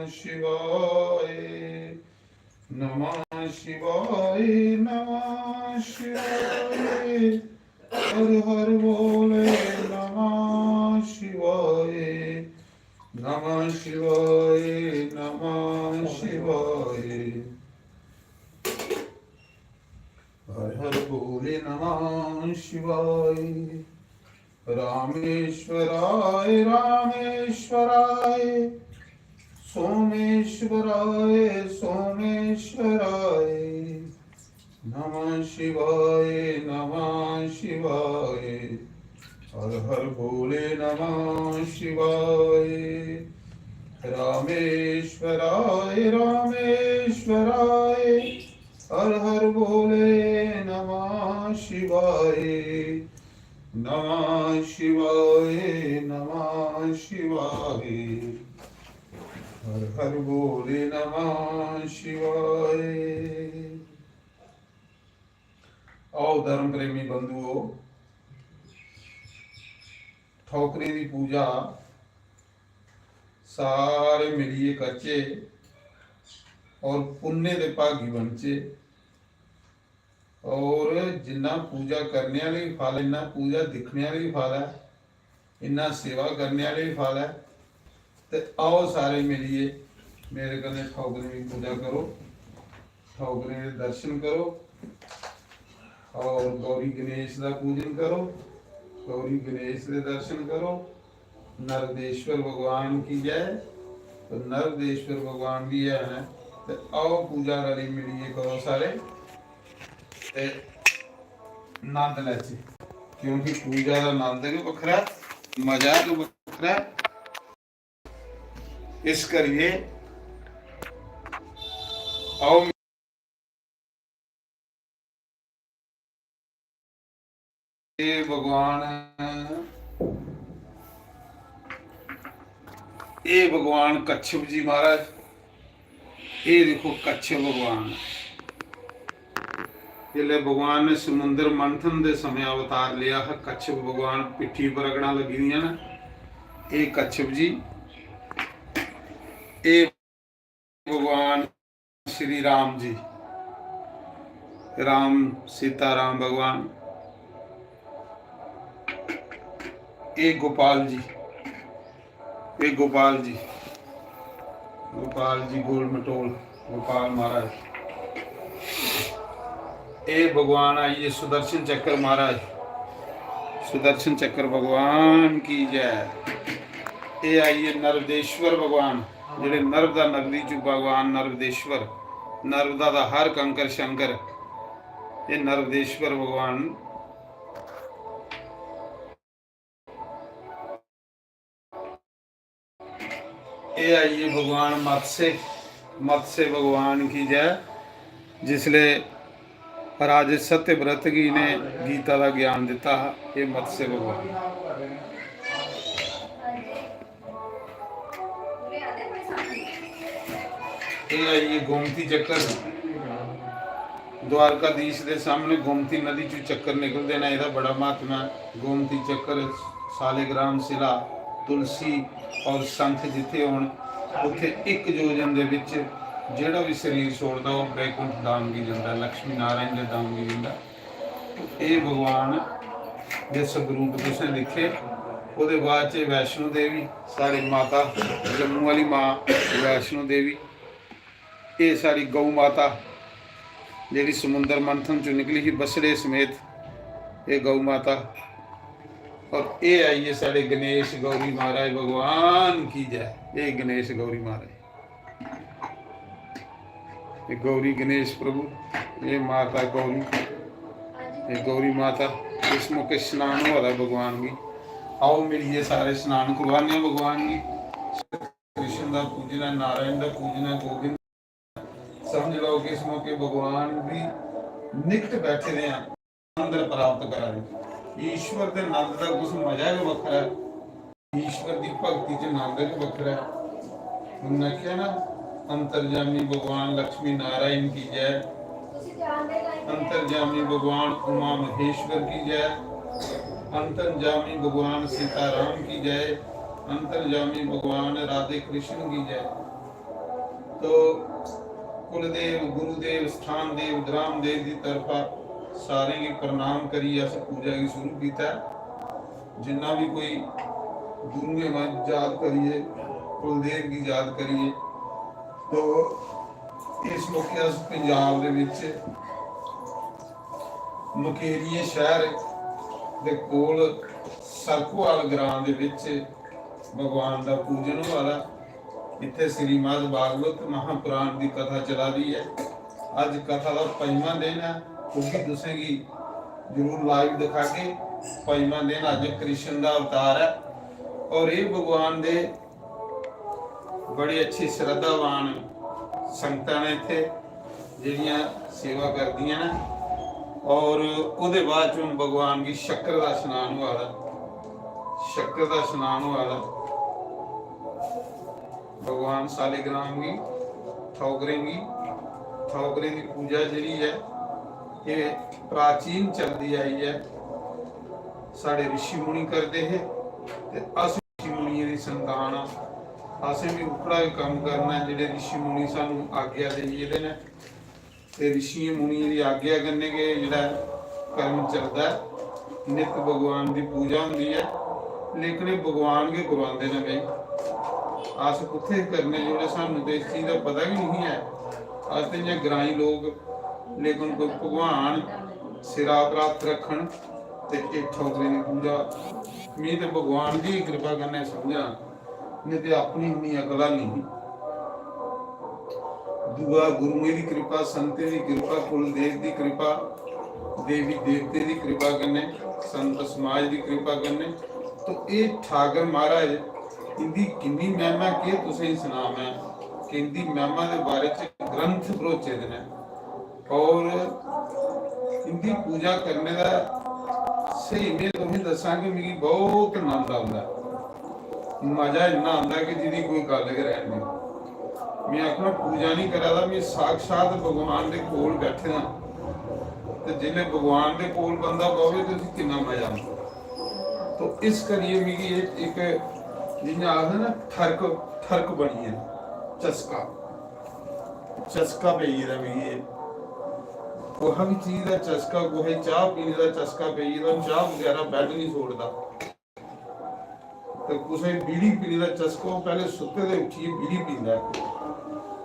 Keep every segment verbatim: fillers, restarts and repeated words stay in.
शिवाय, नमः शिवाय, नमः शिवाय। हर हर भोले नमः शिवाय, नमः शिवाय, नमः शिवाय। हर हर भोले नमः शिवाय। रामेश्वराय रामेश्वराय, सोमेश्वराय सोमेश्वराय, नमः शिवाय नमः शिवाय। हर हर भोले नमः शिवाय। रामेश्वराय रामेश्वराय, हर हर भोले नमः शिवाय, नमः शिवाय, नमः शिवाय। हर हर भोले नमः शिवाय। आओ धर्म प्रेमी बंधुओ, ठौकरें दी पूजा सारे मिलियै करचे और पुण्य दे भागी बनचे। और जिन्ना पूजा करने आह्ले गी फल, इन्ना पूजा दिक्खने आह्ले गी फल ऐ, इन्ना सेवा करने आह्ले गी फल ऐ। ते आओ सारे मिलियै मेरे कन्नै ठौकरें दी पूजा करो, ठौकरें दे दर्शन करो और गौरी गणेश दा पूजन करो, गौरी गणेश दे दर्शन करो। नरदेश्वर भगवान की जय। तो नरदेश्वर भगवान भी है, ते आओ पूजा रली मिलियै करो सारे, ते नंद लैचे, क्योंकि पूजा दा नंद गै बक्खरा, मजा गै बक्खरा। इस करियै आओ। हे भगवान, हे भगवान कच्छप जी महाराज, एह् दिक्खो कच्छप भगवान। जिसलै भगवान ने समुंदर मंथन दे समें अवतार लेआ हा, कच्छप भगवान पिट्ठी पर रगड़ां लग्गी दियां न। एह् कच्छप जी, एह् भगवान श्री राम जी, राम, सीता राम भगवान, ए गोपाल जी, ए गोपाल जी, गोपाल जी गोल मटोल, गोपाल महाराज, ए भगवान आइए सुदर्शन चक्र महाराज, सुदर्शन चक्र भगवान की जय। ए आइए नरदेश्वर भगवान, जेह्ड़े नर्मदा नगरी च भगवान नर्मदेश्वर, नर्मदा दा हर कंकर शंकर, एह् नर्मदेश्वर भगवान। एह् आई गे भगवान मत्स्य, मत्स्य भगवान की जय। जिसले राजे सत्यव्रत गी इ'नें गीता दा ज्ञान दित्ता हा, एह् मत्स्य भगवान। एह् आई गे गोमती चक्कर। द्वारकाधीश दे सामने गोमती नदी चों चक्कर निकलदे न, एह्दा बड़ा म्हत्तव ऐ। गोमती चक्कर, सालिग्राम शिला, तुलसी और शंख जित्थे होन, उत्थे इक योजन दे विच जेह्ड़ा भी शरीर छोड़दा, ओह् बैकुंठ धाम गी जंदा, लक्ष्मी नारायण दे धाम गी जंदा। एह् भगवान दे स्वरूप तुसें दिक्खे। ओह्दे बाद च वैष्णो देवी, साढ़ी माता, जम्मू आह्ली मां वैष्णो देवी। एह् साढ़ी गौ माता, जेह्ड़ी समुंदर मंथन चों निकली ही बछड़े समेत, एह् गौ माता। और एह् आई गे साढ़े गणेश गौरी महाराज भगवान की जय। एह् गणेश गौरी महाराज। एह् गौरी गणेश प्रभु, एह् माता गौरी, एह् गौरी माता। इस मौके स्नान होआ दा भगवान गी। आओ मिलियै सारे स्नान करवाने आं भगवान गी। कृष्ण दा पूजन ऐ, नारायण दा पूजन ऐ, गोविंद। समझ लो कि इस मौके भगवान भी निकट बैठे दे हैं। आनंद प्राप्त करा दे। ईश्वर दे नंद दा कुछ मजा गै बक्खरा ऐ। ईश्वर दी भक्ति च नंद गै बक्खरा ऐ। उन्नै आखेआ ना, अंतर्जामी भगवान लक्ष्मी नारायण की जय, अंतर्जामी भगवान उमा महेश्वर की जय, अंतर्जामी भगवान सीताराम की जय, अंतर्जामी भगवान राधे कृष्ण की जय। तो कुलदेव, गुरुदेव, स्थान देव, ग्राम देव दी तरफा सारें गी प्रणाम करियै अस पूजा गी शुरू कीता। जिन्ना भी कोई गुरुएं गी याद करियै, कुलदेव गी याद करियै, तो इस मौके अस पंजाब दे बिच मकेरिये शैह्र दे कोल सरकोआल ग्रां दे बिच भगवान दा पूजन होआ दा। इत्थै श्रीमद् भागवत महापुराण दी कथा चला दी ऐ। अज्ज कथा दा पंजमा दिन ऐ, ओह् बी तुसें गी जरूर live दिखागे। पंजमा दिन अज्ज कृष्ण दा अवतार ऐ और एह् भगवान दे बड़ी अच्छी श्रद्धावान संगतां न इत्थै जेह्ड़ियां सेवा करदियां न। और ओह्दे बाद च हून भगवान गी शक्कर दा स्नान होआ दा, शक्कर दा स्नान होआ दा। भगवान सालिग्राम गी, ठौकरें गी, ठौकरें दी पूजा जेह्ड़ी ऐ, एह् प्राचीन चलदी आई ऐ। साढ़े ऋषि मुनि करदे हे ते अस ऋषि मुनियें दी संतान आं। असें बी उक्कड़ा गै कम्म करना ऐ जेह्ड़े ऋषि मुनि सानू आज्ञा देई गेदे न। ते ऋषियें मुनियें दी आज्ञा कन्नै गै जेह्ड़ा कर्म चलदा ऐ। नित्य भगवान दी पूजा होंदी ऐ, लेकिन एह् भगवान गै करवांदे न भाई। अस कुत्थै करने जेह्ड़े, सानू ते इस चीज दा पता गै नेईं ऐ। अस ते इ'यां ग्राईं लोक, लेकिन कोई भगवान सिरा पर हत्थ रक्खन ते एह् ठौकरें दी पूजा, में ते भगवान दी कृपा कन्नै समझां। नेईं ते अपनी इन्नी अकल नेईं। दुआ गुरुएं दी कृपा, संतें दी कृपा, कुलदेव दी कृपा, देवी देवतें दी कृपा कन्नै, संत समाज दी कृपा कन्नै। तो एह् ठाकर महाराज, इंदी किन्नी महिमा केह् तुसेंगी सनां मैं, कि इंदी महिमा दे बारे च ग्रंथ भरोचे दे न। और इंदी पूजा करने दा स्हेई में तुसेंगी दस्सां कि मिगी बहुत आनंद आंदा ऐ। मजा इन्ना आंदा कि जेह्दी कोई गल्ल गै रैह्न देओ। में आखना, पूजा निं करा दा, में साक्षात भगवान दे कोल बैठे दा। ते जिसलै भगवान दे कोल बंदा बवे ते उसी किन्ना मजा आंदा। तो इस करियै मिगी एह् इक, जि'यां आखदे ना, ठरक, ठरक बनी गेदा, चस्का, चस्का पेई गेदा मिगी एह्। कुसै बी चीज दा चस्का, कुसै चाह् पीने दा चस्का पेई गेदा, चाह् बगैरा बैड निं छोड़दा। ते कुसै गी बीड़ी पीने दा चस्का, ओह् पैह्ले सुत्ते दे उट्ठियै बीड़ी पींदा ऐ।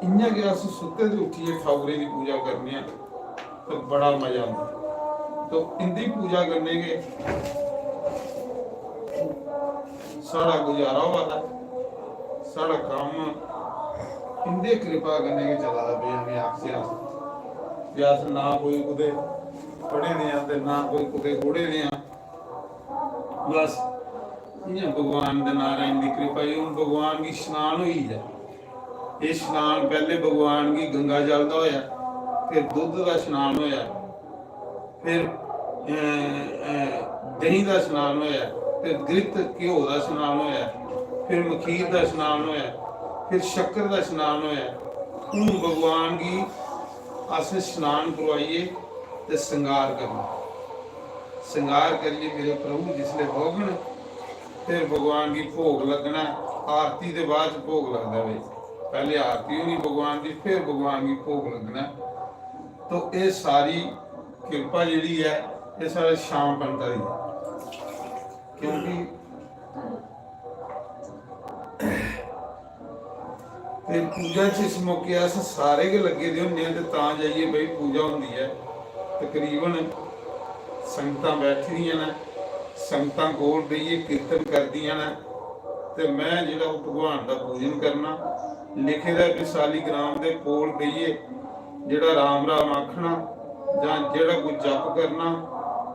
इ'यां गै अस सुत्ते दे उट्ठियै ठाकुरें दी पूजा करने आं ते बड़ा मजा आंदा। तो इंदी पूजा कन्नै गै साढ़ा गुजारा होआ दा, साढ़ा कम्म इंदे कृपा कन्नै गै चला दा। भाई, अस आखचै अस, जे अस ना कोई कुतै पढ़े दे आं ते ना कोई कुतै गुढ़े दे आं, बस इ'यां भगवान दे, नारायण दी कृपा ही। हून भगवान गी स्नान होई गेआ। एह् स्नान पैह्ले भगवान गी गंगा जल दा होया, फिर दुद्ध दा स्नान होया, फिर, अ, अ, देहीं दा स्नान होया, फिर घृत घ्यो दा स्नान होया, फिर मखीर दा स्नान होया, फिर शक्कर दा स्नान होया। हून भगवान गी अस स्नान करवाइयै ते श्रृंगार करना। श्रृंगार करियै मेरे प्रभु जिसलै बौहगन, फिर भगवान गी भोग लग्गना। आरती दे बाद च भोग लगदा भाई, पैह्ले आरती होनी भगवान दी, फिर भगवान गी भोग लग्गना। तो एह् सारी किरपा जेह्ड़ी ऐ, एह् साढ़े श्याम पंडता दी ऐ, क्योंकि ते पूजा च इस मौके अस सारे गै लग्गे दे होंदे आं ते तां जाइयै भाई पूजा होंदी ऐ। तकरीबन संगतां बैठी दियां न, संगतां कोल बेहियै कीर्तन करदियां न ते में जेह्ड़ा ओह् भगवान दा पूजन करना। लिखे दा ऐ कि सालीग्राम दे कोल बेहियै जेह्ड़ा राम राम आखना जां जेह्ड़ा कोई जप करना,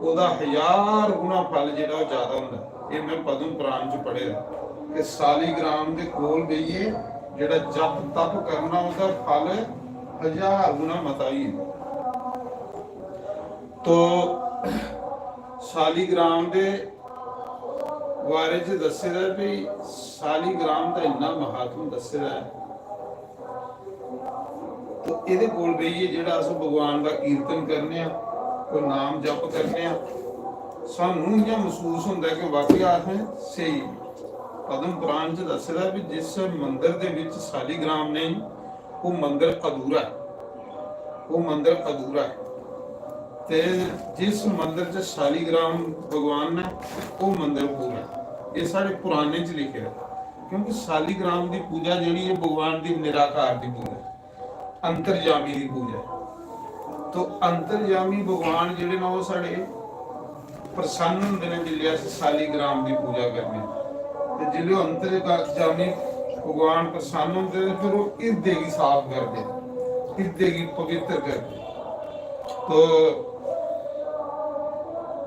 ओह्दा हजार गुणा फल जेह्ड़ा ओह् ज्यादा होंदा। एह् में पद्म पुराण च पढ़े दा कि सालीग्राम दे कोल बेहियै जेह्ड़ा जप तप करना, ओह्दा फल हजार गुणा मता होई जंदा। तो सालीग्राम दे बारे च दस्से दा ऐ, भाई, सालीग्राम दा इन्ना महात्म दस्से दा ऐ। तो एह्दे कोल बेहियै जेह्ड़ा अस भगवान दा कीर्तन करने आं, कोई नाम जप करने आं, सानू इ'यां मसूस होंदा ऐ कि वाकई असें स्हेई। पद्म पुराण च दस्से दा ऐ कि जिस मंदर दे बिच सालीग्राम नेईं, ओह् मंदर अधूरा ऐ, ओह् मंदर अधूरा ऐ। ते जिस मंदर च शालीग्राम भगवान न, ओह् मंदर पूरा ऐ। एह् साढ़े पुराणे च लिखे दा, क्योंकि शालीग्राम दी पूजा जेह्ड़ी ऐ, भगवान दी निराकार दी पूजा ऐ, अंतर्यामी दी पूजा ऐ। तो अंतर्यामी भगवान जेह्ड़े न, ओह् साढ़े प्रसन्न होंदे न जिसलै अस शालीग्राम दी पूजा करने आं। ते जिसलै ओह् अंतर्यामी भगवान प्रसन्न होंदे, ते फिर ओह् हिरदे गी साफ करदे, हिरदे गी पवित्र करदे। तो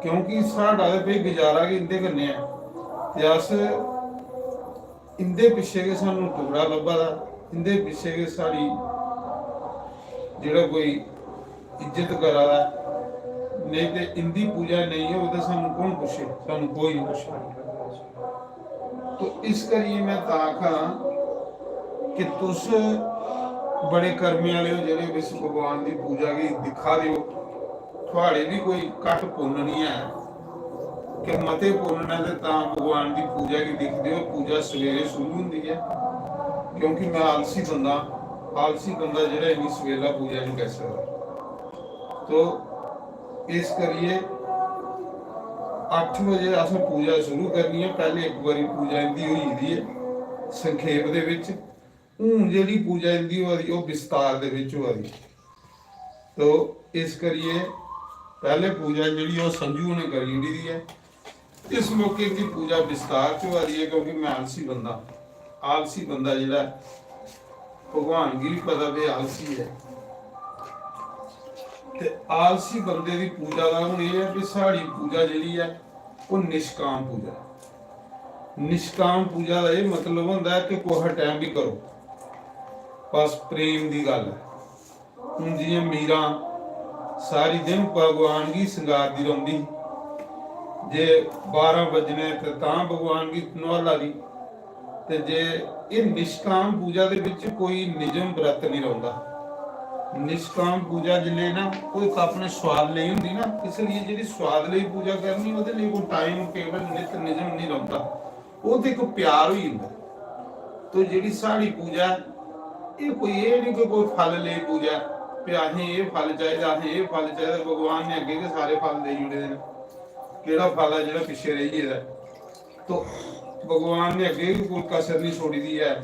क्योंकि साढ़ा ते भाई गुजारा गै इं'दे कन्नै ऐ, ते अस इं'दे पिच्छे गै सानूं टुकड़ा लब्भा दा, इं'दे पिच्छे गै साढ़ी जेह्ड़ा कोई इज्जत करा दा ऐ, नेईं ते इं'दी पूजा नेईं होग ते सानूं कौन पुच्छे? सानूं कोई निं पुच्छे। तो इस करियै में तां आखां कि तुस बड़े कर्मे आह्ले ओ, जेह्ड़े इस भगवान दी पूजा गी दिक्खा दे ओ। थुआढ़े बी कोई घट्ट पुन्न निं ऐ कि मते पुन्न न, ते तां भगवान दी पूजा गी दिखदे ओ। पूजा सवेरे शुरू होंदी ऐ, क्योंकि में आलसी बंदा, आलसी बंदा जेह्ड़ा इन्नी सवेला पूजा निं करी सकदा। तो इस करियै अट्ठ बजे असें पूजा शुरू करनी ऐ। पैह्ले इक बारी पूजा इं'दी होई गेदी ऐ संखेप दे बिच। हून जेह्ड़ी पूजा इं'दी होआ दी, ओह् विस्तार दे बिच होआ दी। तो इस करियै पैह्ले पूजा जेह्ड़ी, ओह् संजू होरें करी ओड़ी दी ऐ। इस मौके इं'दी पूजा विस्तार च होआ दी ऐ, क्योंकि में आलसी बंदा, आलसी बंदा जेह्ड़ा ऐ, भगवान गी बी पता भाई आलसी ऐ। ते आलसी बंदे दी पूजा दा हून एह् ऐ कि साढ़ी पूजा जेह्ड़ी ऐ, ओह् निष्काम पूजा। निष्काम पूजा दा एह् मतलब होंदा ऐ कि कुसै टैम बी करो, बस प्रेम दी गल्ल ऐ। हून जि'यां मीरां सारी दिन भगवान गी संगारदी रौंह्दी ही, जे बारां बजने ते तां भगवान गी नुहाला दी। ते जे एह् निष्काम पूजा दे बिच कोई निजम व्रत निं रौंह्दा। निष्काम पूजा जिसलै ना, ओह् इक अपने स्वाद लेई होंदी ना, इसलिए जेह्ड़ी स्वाद लेई पूजा करनी, ओह्दे लेई कोई टाइम टेबल, नित निजम निं रौंह्दा। ओह् ते इक प्यार होई जंदा। तो जेह्ड़ी साढ़ी पूजा ऐ, एह् कोई एह् निं कि कोई फल लेई पूजा ऐ, कि असें एह् फल चाहिदा, असें एह् फल चाहिदा। भगवान ने अग्गें गै सारे फल देई ओड़े दे न। केह्ड़ा फल ऐ जेह्ड़ा पिच्छें रेही गेदा ऐ? तो भगवान ने अग्गें बी कोई कसर निं छोड़ी दी ऐ।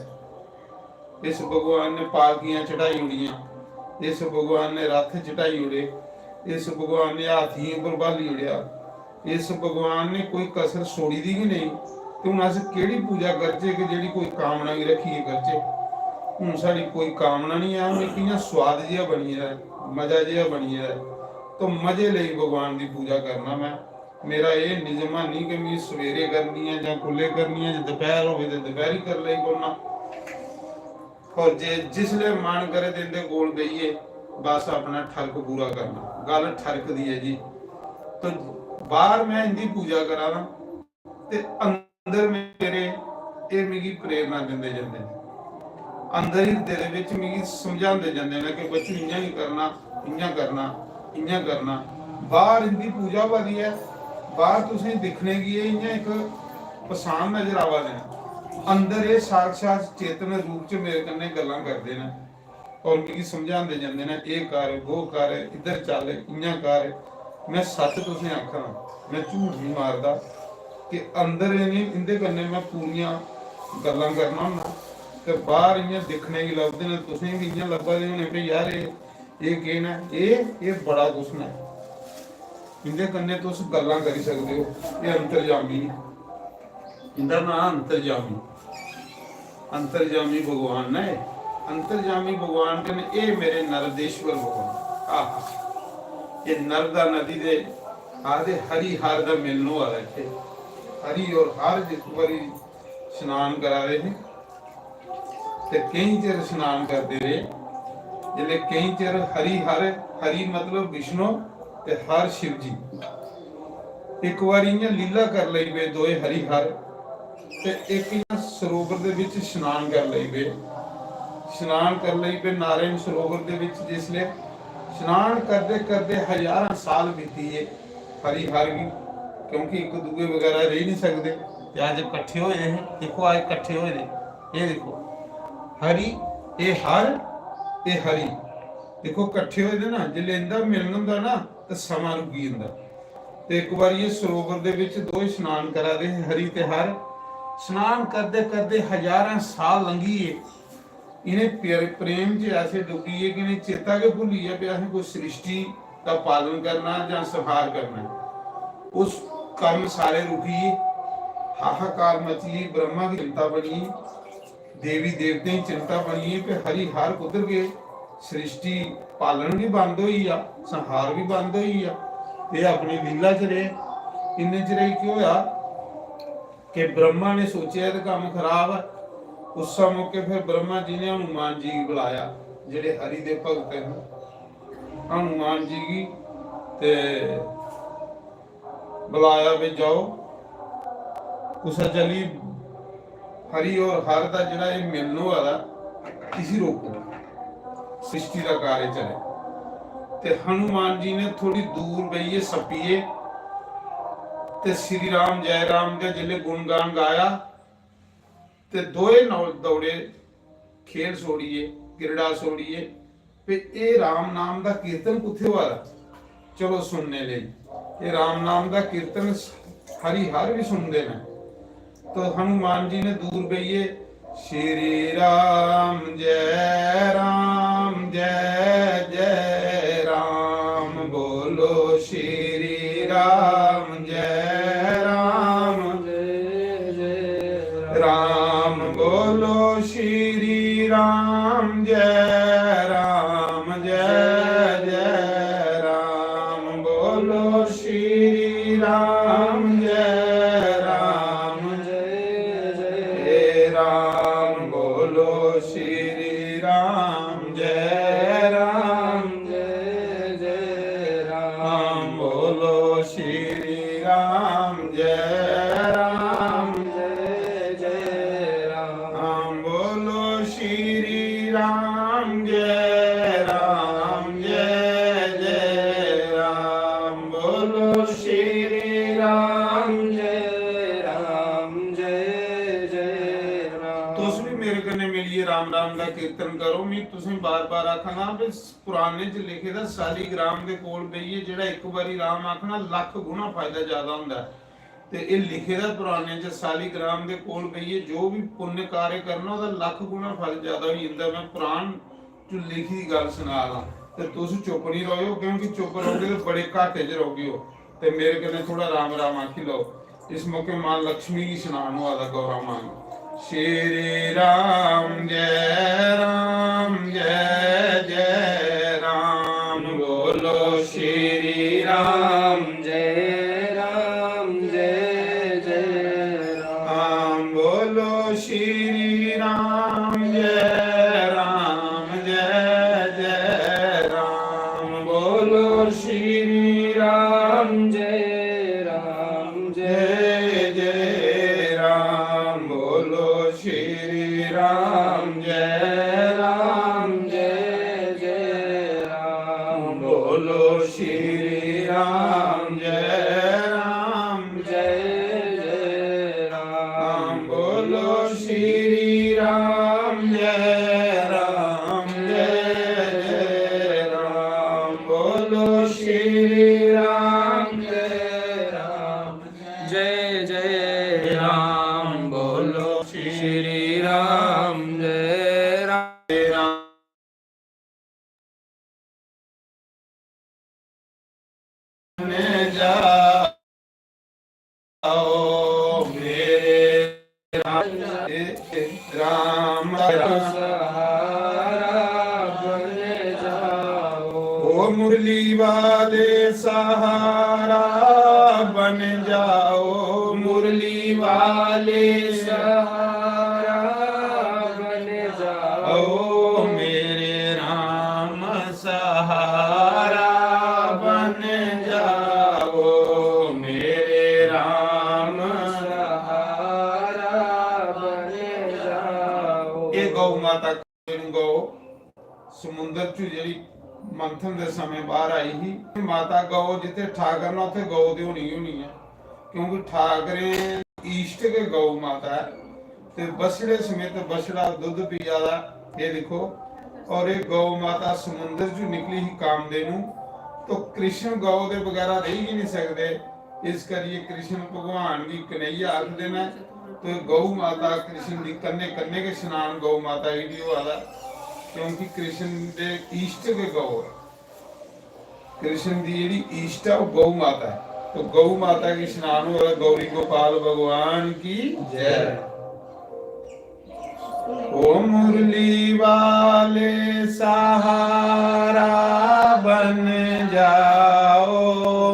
इस भगवान ने पालकियां चढ़ाई ओड़ियां, इस भगवान ने रथ चढ़ाई ओड़े, इस भगवान ने हाथियें पर ब्हाली ओड़ेआ। इस भगवान ने कोई कसर छोड़ी दी गै नेईं। ते हून अस केह्ड़ी पूजा करचै कि जेह्ड़ी कोई कामना गी रक्खियै करचै? हून साढ़ी कोई कामना निं ऐ, हून इक इ'यां सोआद जेहा बनी गेदा ऐ, मजा जेहा बनी गेदा ऐ। तो मजे लेई भगवान दी पूजा करना में। मेरा एह् निजम है निं कि मी सवेरे करनी ऐ जां कुल्लै करनी ऐ, जे दपैह्र होवे ते दपैह्री करी लेई पौना। और जे जिसलै मन करे ते इं'दे कोल बेहियै बस अपना ठरक पूरा करना। गल्ल ठरक दी ऐ जी। तो बाह्र में इं'दी पूजा करा दा ते अंदर मेरे एह् मिगी प्रेरणा दिंदे जंदे न। अंदर हिरदे दे बिच मिगी समझांदे जंदे न कि बच्चू इ'यां निं करना, इ'यां करना, इ'यां करना। बाह्र इं'दी पूजा होआ दी ऐ, बाह्र तुसें दिक्खने गी एह् इ'यां इक पसान नजर आवा दे न। अंदर एह् साक्षात चेतन रूप च मेरे कन्नै गल्लां करदे न। और मिगी समझांदे जंदे न, "एह् कर, वो कर, इद्धर चल, इ'यां कर।" में सच्च तुसें आखां, में झूठ निं मारदा कि अंदर इ'नें, इं'दे कन्नै में पूरियां गल्लां करना होन्ना ते बाह्र इ'यां दिक्खने गी लभदे न, तुसें गी इ'यां लब्भा दे होने भई यार एह्, एह् केह् न? एह्, एह् बड़ा कुछ न। इं'दे कन्नै तुस गल्लां करी सकदे ओ। एह् अंतर्यामी न। इं'दा नांऽ अंतर्यामी, अंतर्यामी भगवान न एह्। अंतर्यामी भगवान कन्नै एह् मेरे नरदेश्वर भगवान। आह, एह् नर्मदा नदी दे आखदे हरि हर दा मिलन होआ दा इत्थै। हरि और हर जिस बारी स्नान करा दे हे ते केईं चिर स्नान करदे रेह्। जिसलै केईं चिर हरि हर, हरि मतलब विष्णु ते हर शिव जी। इक बारी इ'यां लीला कर लगी पे दोए हरि हर, ते इक इ'यां सरोवर दे बिच स्नान कर लगी पे। स्नान कर लगी पे नारायण सरोवर दे बिच। जिसलै स्नान करदे करदे हजारां साल बीती गे हरि हर गी, क्योंकि इक दूए बगैरा रेही निं सकदे। ते अज्ज कट्ठे होए दे हे, दिक्खो अज्ज कट्ठे होए दे, एह् दिक्खो हरि, एह् हर, ते हरि, दिक्खो, कट्ठे होए दे ना, जिसलै इं'दा मिलन होंदा ना, ते समां रुकी जंदा। ते इक बारी एह् सरोवर दे बिच दोए स्नान करा दे हे, हरि ते हर। स्नान करदे करदे हजारां साल लंघी गे। इ'नें प्यारे प्रेम च ऐसे डुब्बी गे कि इ'नें चेता गै भुल्ली गेआ कि असें कोई सृष्टि दा पालन करना जां संहार करना। उस कारण सारे रुकी गे। हाहाकार मची गेई, ब्रह्मा गी चिंता बनी गेई। देवी देवतें गी चिंता बनी गेई कि हरि हर कुद्धर गे? सृष्टि पालन बी बंद होई गेआ, संहार बी बंद होई गेआ, ते अपनी लीला च रेह्। इन्ने चिरे च केह् होआ कि ब्रह्मा ने सोचेआ ते कम्म खराब ऐ। उस्सै मौके फिर ब्रह्मा जी ने हनुमान जी गी बुलाया, जेह्ड़े हरि दे भगत न, हनुमान जी गी, ते बुलाया भी, जाओ, कुसै चाल्ली हरि और हर दा जेह्ड़ा एह् मिलन होआ दा, इसी रोको, सृष्टि दा कार्य चले। ते हनुमान जी ने थोड़ी दूर बेहियै सप्पियै ते श्री राम जय राम दे जिसलै गुणगान गाया, ते दोए नौ दौड़े खेल छोड़ियै, क्रीड़ा छोड़ियै, ते एह् राम नाम दा कीर्तन कुत्थै होआ दा? चलो सुनने लेई। एह् राम नाम दा कीर्तन हरि हर भी सुनदे न। तो हनुमान जी ने दूर बेहियै श्री राम जय राम जय जय राम बोलो श्री राम जय राम जय जय राम बोलो श्री राम जय राम जय जय राम बोलो श्री राम जय राम जय जय राम बोलो श्री राम जय राम जय जय राम बोलो श्री राम जय राम जय जय राम बोलो श्री राम जय राम जय जय राम बोलो श्री राम जय राम जय जय राम। तुस भी मेरे कन्नै मिलियै राम राम दा कीर्तन करो। मैं तुसें बार बार आखांगा भी पुराने च लिखे दा, सालीग्राम दे कोल बेहियै जेह्ड़ा इक बारी राम आखना, लक्ख गुणा फायदा ज्यादा होंदा ऐ। ते एह् लिखे दा पुराने च, सालीग्राम दे कोल बेहियै जो भी पुण्य कार्य करना, ओह्दा लक्ख गुणा फल ज्यादा होई जंदा। मैं पुराण च लिखी दी गल्ल सना दा, ते तुस चुप निं र'वेओ, क्योंकि चुप र'वगे ते बड़े घाटे च र'वगे ओ। ते मेरे कन्नै थोड़ा राम राम आखी लैओ। इस मौके मां लक्ष्मी गी स्नान होआ दा, गौरा मां गी। श्री राम जय राम जय जय राम बोलो श्री राम जय राम जय जय राम बोलो श्री राम जय राम जय जय राम बोलो श्री राम जय राम जय जय राम बोलो श्री राम जय राम जय जय राम बोलो श्री राम जय राम जय जय राम बोलो श्री राम जय राम जय जय राम बोलो श्री राम जय राम जय जय राम बोलो श्री राम जय राम जय राम। ने जाओ मेरे राम, राम सहारा बन जाओ। ओ मुरली वाले सहारा बन जाओ, मुरली वाले सहारा बन जाओ। ओ मेरे राम सहारा बन जाओ, मेरे राम सहारा बन जाओ। ये गौ माता गौ समुंदर चों जेह्ड़ी मंथन दे समें बाहर आई ही। माता गौ जित्थे ठाकर ना, उत्थे गौ ते होनी ही होनी ऐ, क्योंकि ठाकरें इष्ट गै गौ माता ऐ। ते बछड़े समेत बछड़ा दुद्ध पिया दा, एह् दिक्खो, और ये गौ माता समुंदर चू निकली ही कामधेनु, तो कृष्ण गौ दे बगैरा रेही गै नहीं सकदे। इस करियै कृष्ण भगवान गी कन्हैया आखदे न। तो गौ माता कृष्ण दी कन्नै कन्नै गै स्नान गौ माता गी बी होआ दा, क्योंकि कृष्ण दे इष्ट गै गौ ऐ। कृष्ण दी जेह्ड़ी इष्ट ऐ, ओह् गौ माता ऐ। तो गौ माता गी स्नान होआ दा। गौरी गोपाल भगवान की जय। ओ मुरली वाले सहारा बन जाओ,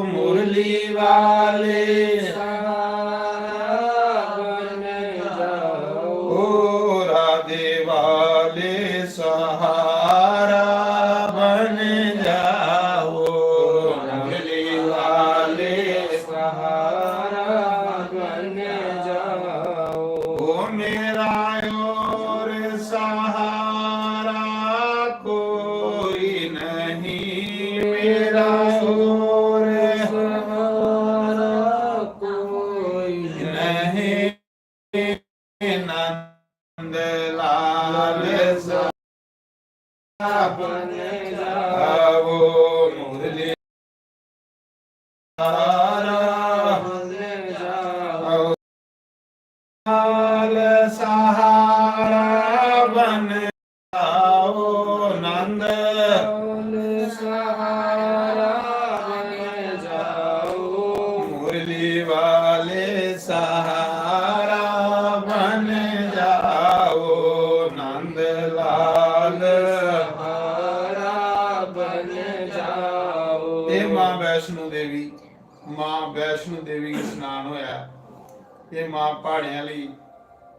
मुरली वाले सहारा बन जाओ। ओ राधे वाले सहारा बन जाओ, मुरली वाले सहारा बन जाओ। ओ मेरा और सहारा कोई नहीं, मेरा और सहारा कोई नहीं। नंद लाल सहारा बन जाओ, मुरली सहारा बन जाओ। लाल सहारा बन जाओ, नंद लाल सहारा बन जाओ। मुरली वाले सहारा बन जाओ, नंद लाल सहारा बन जाओ। हे माँ वैष्णो देवी, माँ वैष्णो देवी गी स्नान होया। ये माँ प्हाड़ें आह्ली,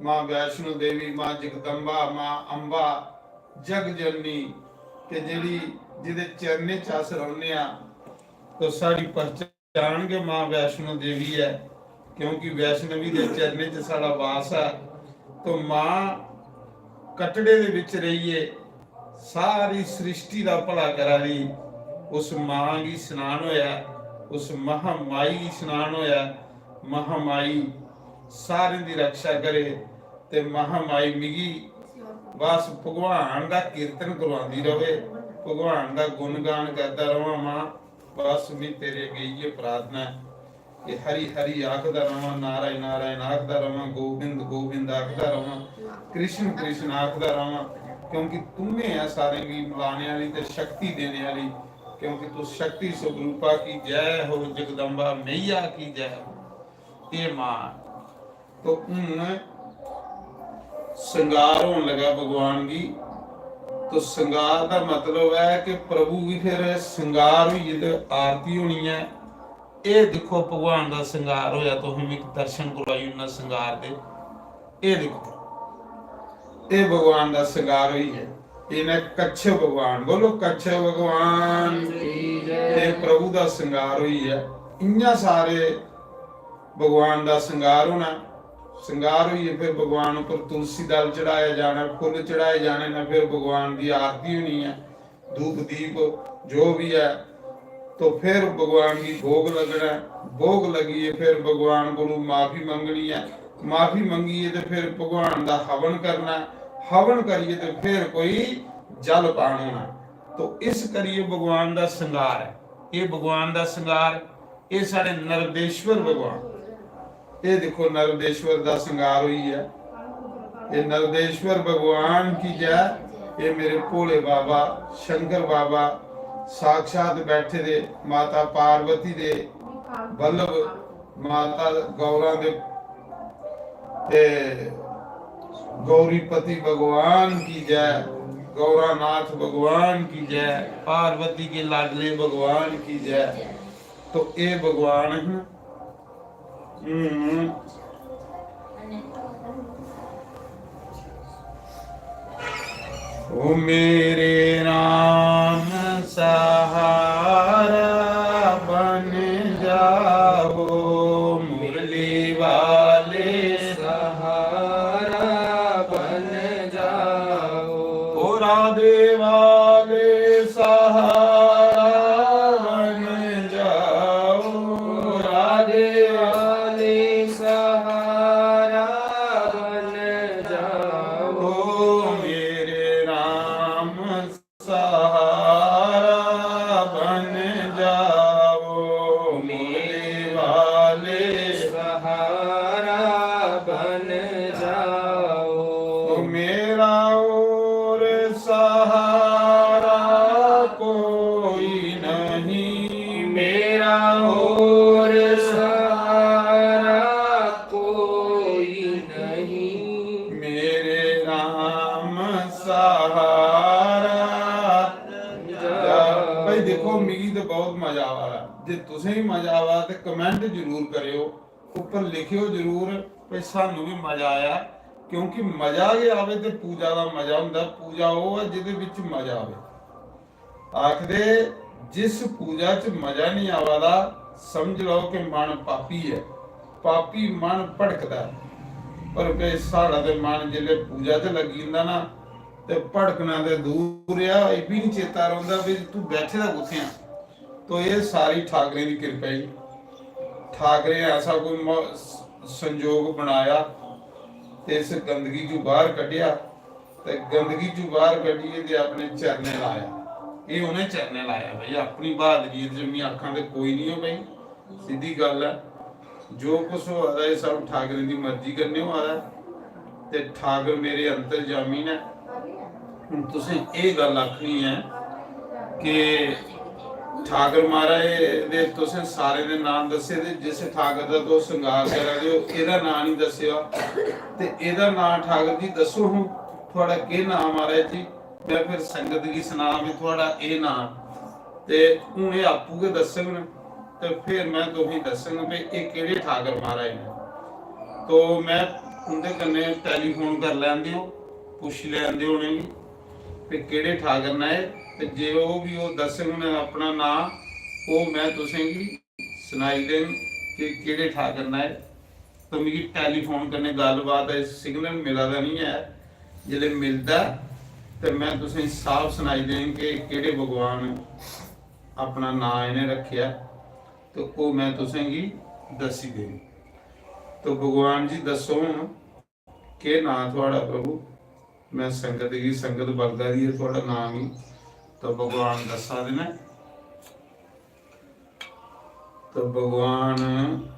माँ वैष्णो देवी, माँ जगदम्बा, माँ अम्बा, जग जननी, ते जेह्ड़ी, जिदे चरणें च अस रौह्ने आं, तो साढ़ी पहचान गै माँ वैष्णो देवी ऐ, क्योंकि वैष्णवी दे चरणें च साढ़ा वास ऐ। तो माँ कटड़े दे बिच रेहियै सारी सृष्टि दा भला करा दी, उस मां गी स्नान होया, उस महामाई गी स्नान होया। महामाई सारें दी रक्षा करे ते महामाई मिगी बस भगवान दा कीर्तन करवांदी रवे, भगवान दा गुणगान करदा रवां मां। बस मी तेरे अग्गें इ'यै प्रार्थना ऐ। कि हरि हरि आखदा रवां, नारायण नारायण आखदा रवां, गोविंद गोविंद आखदा रवां, कृष्ण कृष्ण आखदा रवां, क्योंकि तूं गै ऐ सारें गी मलाने आह्ली ते शक्ति देने आह्ली, क्योंकि तू शक्ति स्वरूपा की जय हो, जगदम्बा मैया की जय हो। हे मां, तो हून श्रृंगार होन लगा भगवान गी। तो श्रृंगार दा मतलब ऐ कि प्रभु गी फिर श्रृंगार होइयै ते आरती होनी ऐ। एह् दिक्खो, भगवान दा श्रृंगार होया, तुसें मिगी दर्शन करवाई ओड़ना श्रृंगार दे। एह् दिक्खो, एह् भगवान दा श्रृंगार होई गेआ। इ'नें कच्छप भगवान, बोलो कच्छप भगवान, की जय। एह् प्रभु दा श्रृंगार होई गेआ। इ'यां सारे भगवान दा श्रृंगार होना। श्रृंगार होइयै फिर भगवान उप्पर तुलसी दल चढ़ाया जाना, फुल्ल चढ़ाए जाने न, फिर भगवान दी आरती होनी ऐ। धूप दीप जो भी ऐ, तो फिर भगवान गी भोग लगना ऐ। भोग लगियै फिर भगवान कोलू माफी मंगनी ऐ। माफी मंगियै ते फिर भगवान दा हवन करना ऐ। हवन करियै ते फिर कोई जल पान होना ऐ। तो इस करियै भगवान दा श्रृंगार ऐ। एह् भगवान दा श्रृंगार, एह् साढ़े नरदेश्वर भगवान। एह् दिक्खो, नरदेश्वर दा श्रृंगार होई गेआ। एह् नरदेश्वर भगवान की जय। एह् मेरे भोले बाबा, शंकर बाबा साक्षात बैठे दे, माता पार्वती दे बल्लभ, माता गौरा दे, ते गौरीपति भगवान की जय, गौरानाथ भगवान की जय, पार्वती के लाडले भगवान की जय। तो एह् भगवान न। हम्म। ओ मेरे राम सहारा बन जाओ, मुरली वाले सहारा बन जाओ। ओ राधे वाले सहारा बन जाओ, राधे वाले सहारा बन जाओ। ओ मेरे राम मिगी ते बहुत मजा आवा दा। जे तुसें गी मजा आवा ते कमेंट जरूर करेओ, उप्पर लिखेओ जरूर भई सानू बी मजा आया, क्योंकि मजा गै आवे ते पूजा दा मजा होंदा। पूजा ओह् ऐ जेह्दे बिच मजा आवे। आखदे, जिस पूजा च मजा नहीं आवा दा, समझ लैओ कि मन पापी ऐ, पापी मन भड़कदा ऐ। पर वे साढ़ा ते मन जिसलै पूजा च लग्गी जंदा ना, ते भड़कना ते दूर रेहा, एह् बी नहीं चेता रौंह्दा भी तू बैठे दा कुत्थै आं। तो एह् सारी ठाकरें दी किरपा ही। ठाकरें ऐसा कोई म-, संजोग बनाया ते इस गंदगी चों बाहर कड्ढेआ, ते गंदगी चों बाहर कड्ढियै ते अपने चरणें लाया। एह् उ'नें चरणें लाया भाई, अपनी बहादरी च में आखां ते कोई नहीं हो भाई, सिद्धी गल्ल ऐ। जो कुछ होआ दा, एह् सब ठाकरें दी मर्जी कन्नै होआ दा ऐ। ते ठाकर मेरे अंतर्जामी न। हून तुसें एह् गल्ल आखनी ऐ कि ठाकर महाराज दे तुसें सारें दे नांऽ दस्से ते जिस ठाकर दा तुस श्रृंगार करा दे ओ, एह्दा नांऽ निं दस्सेआ। ते एह्दा नांऽ ठाकर जी दस्सो हां, थुआढ़ा केह् नांऽ महाराज जी? में फिर संगत गी सनां भी थुआढ़ा एह् नांऽ। ते हून एह् आपूं गै दस्सङन। ते फिर में तुसेंगी दस्सङ भई एह् केह्ड़े ठाकर महाराज न। तो में उं'दे कन्नै टैलीफोन करी लैन देओ, पुच्छी लैन देओ उ'नेंगी भई केह्ड़े ठाकर न एह्। ते जे ओह् बी ओह् दस्सङन अपना नांऽ, ओह् में तुसेंगी सनाई देङ कि केह्ड़े ठाकर न एह्। तो मिगी टैलीफोन कन्नै गल्लबात ऐ, सिग्नल मिला दा निं ऐ। जिसलै मिलदा ऐ ते में तुसेंगी साफ सनाई देङ कि केह्ड़े भगवान अपना नांऽ इ'नें रक्खेआ, ते ओह् में तुसेंगी दस्सी देङ। तो भगवान जी दस्सो हून, केह् नांऽ थुआढ़ा प्रभु? में संगत गी, संगत बलगा दी ऐ थुआढ़ा नांऽ गी, तो भगवान दस्सा दे न। तो भगवान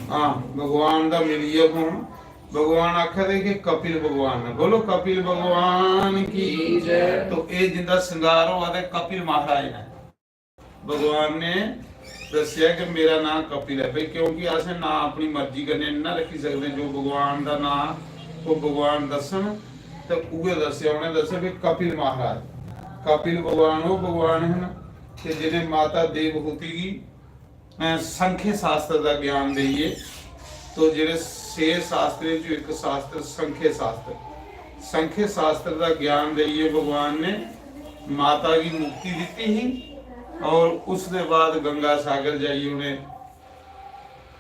हाँ, भगवान दा मिलियै फोन। भगवान आखा दे कि कपिल भगवान ने। बोलो, कपिल भगवान की जय। तो ये जिंदा श्रृंगार होआ दे कपिल महाराज ने। भगवान ने दस्सेआ कि मेरा नांऽ कपिल ऐ। भाई, क्योंकि असें नांऽ अपनी मर्जी कन्नै निं ना रक्खी सकदे। जो भगवान दा नांऽ ओह् भगवान दस्सन, ते उ'ऐ दस्सेआ। उ'नें दस्सेआ कि कपिल महाराज, कपिल भगवान ओह् भगवान हन कि जि'नें माता देवहूति गी, अ, संख्य शास्त्र दा ज्ञान देइयै, तो जेह्ड़े छे शास्त्रें च इक शास्त्र संख्य शास्त्र, संख्य शास्त्र दा ज्ञान देइयै भगवान ने माता गी मुक्ति दित्ती ही। और उसदे बाद गंगा सागर जाइयै उ'नें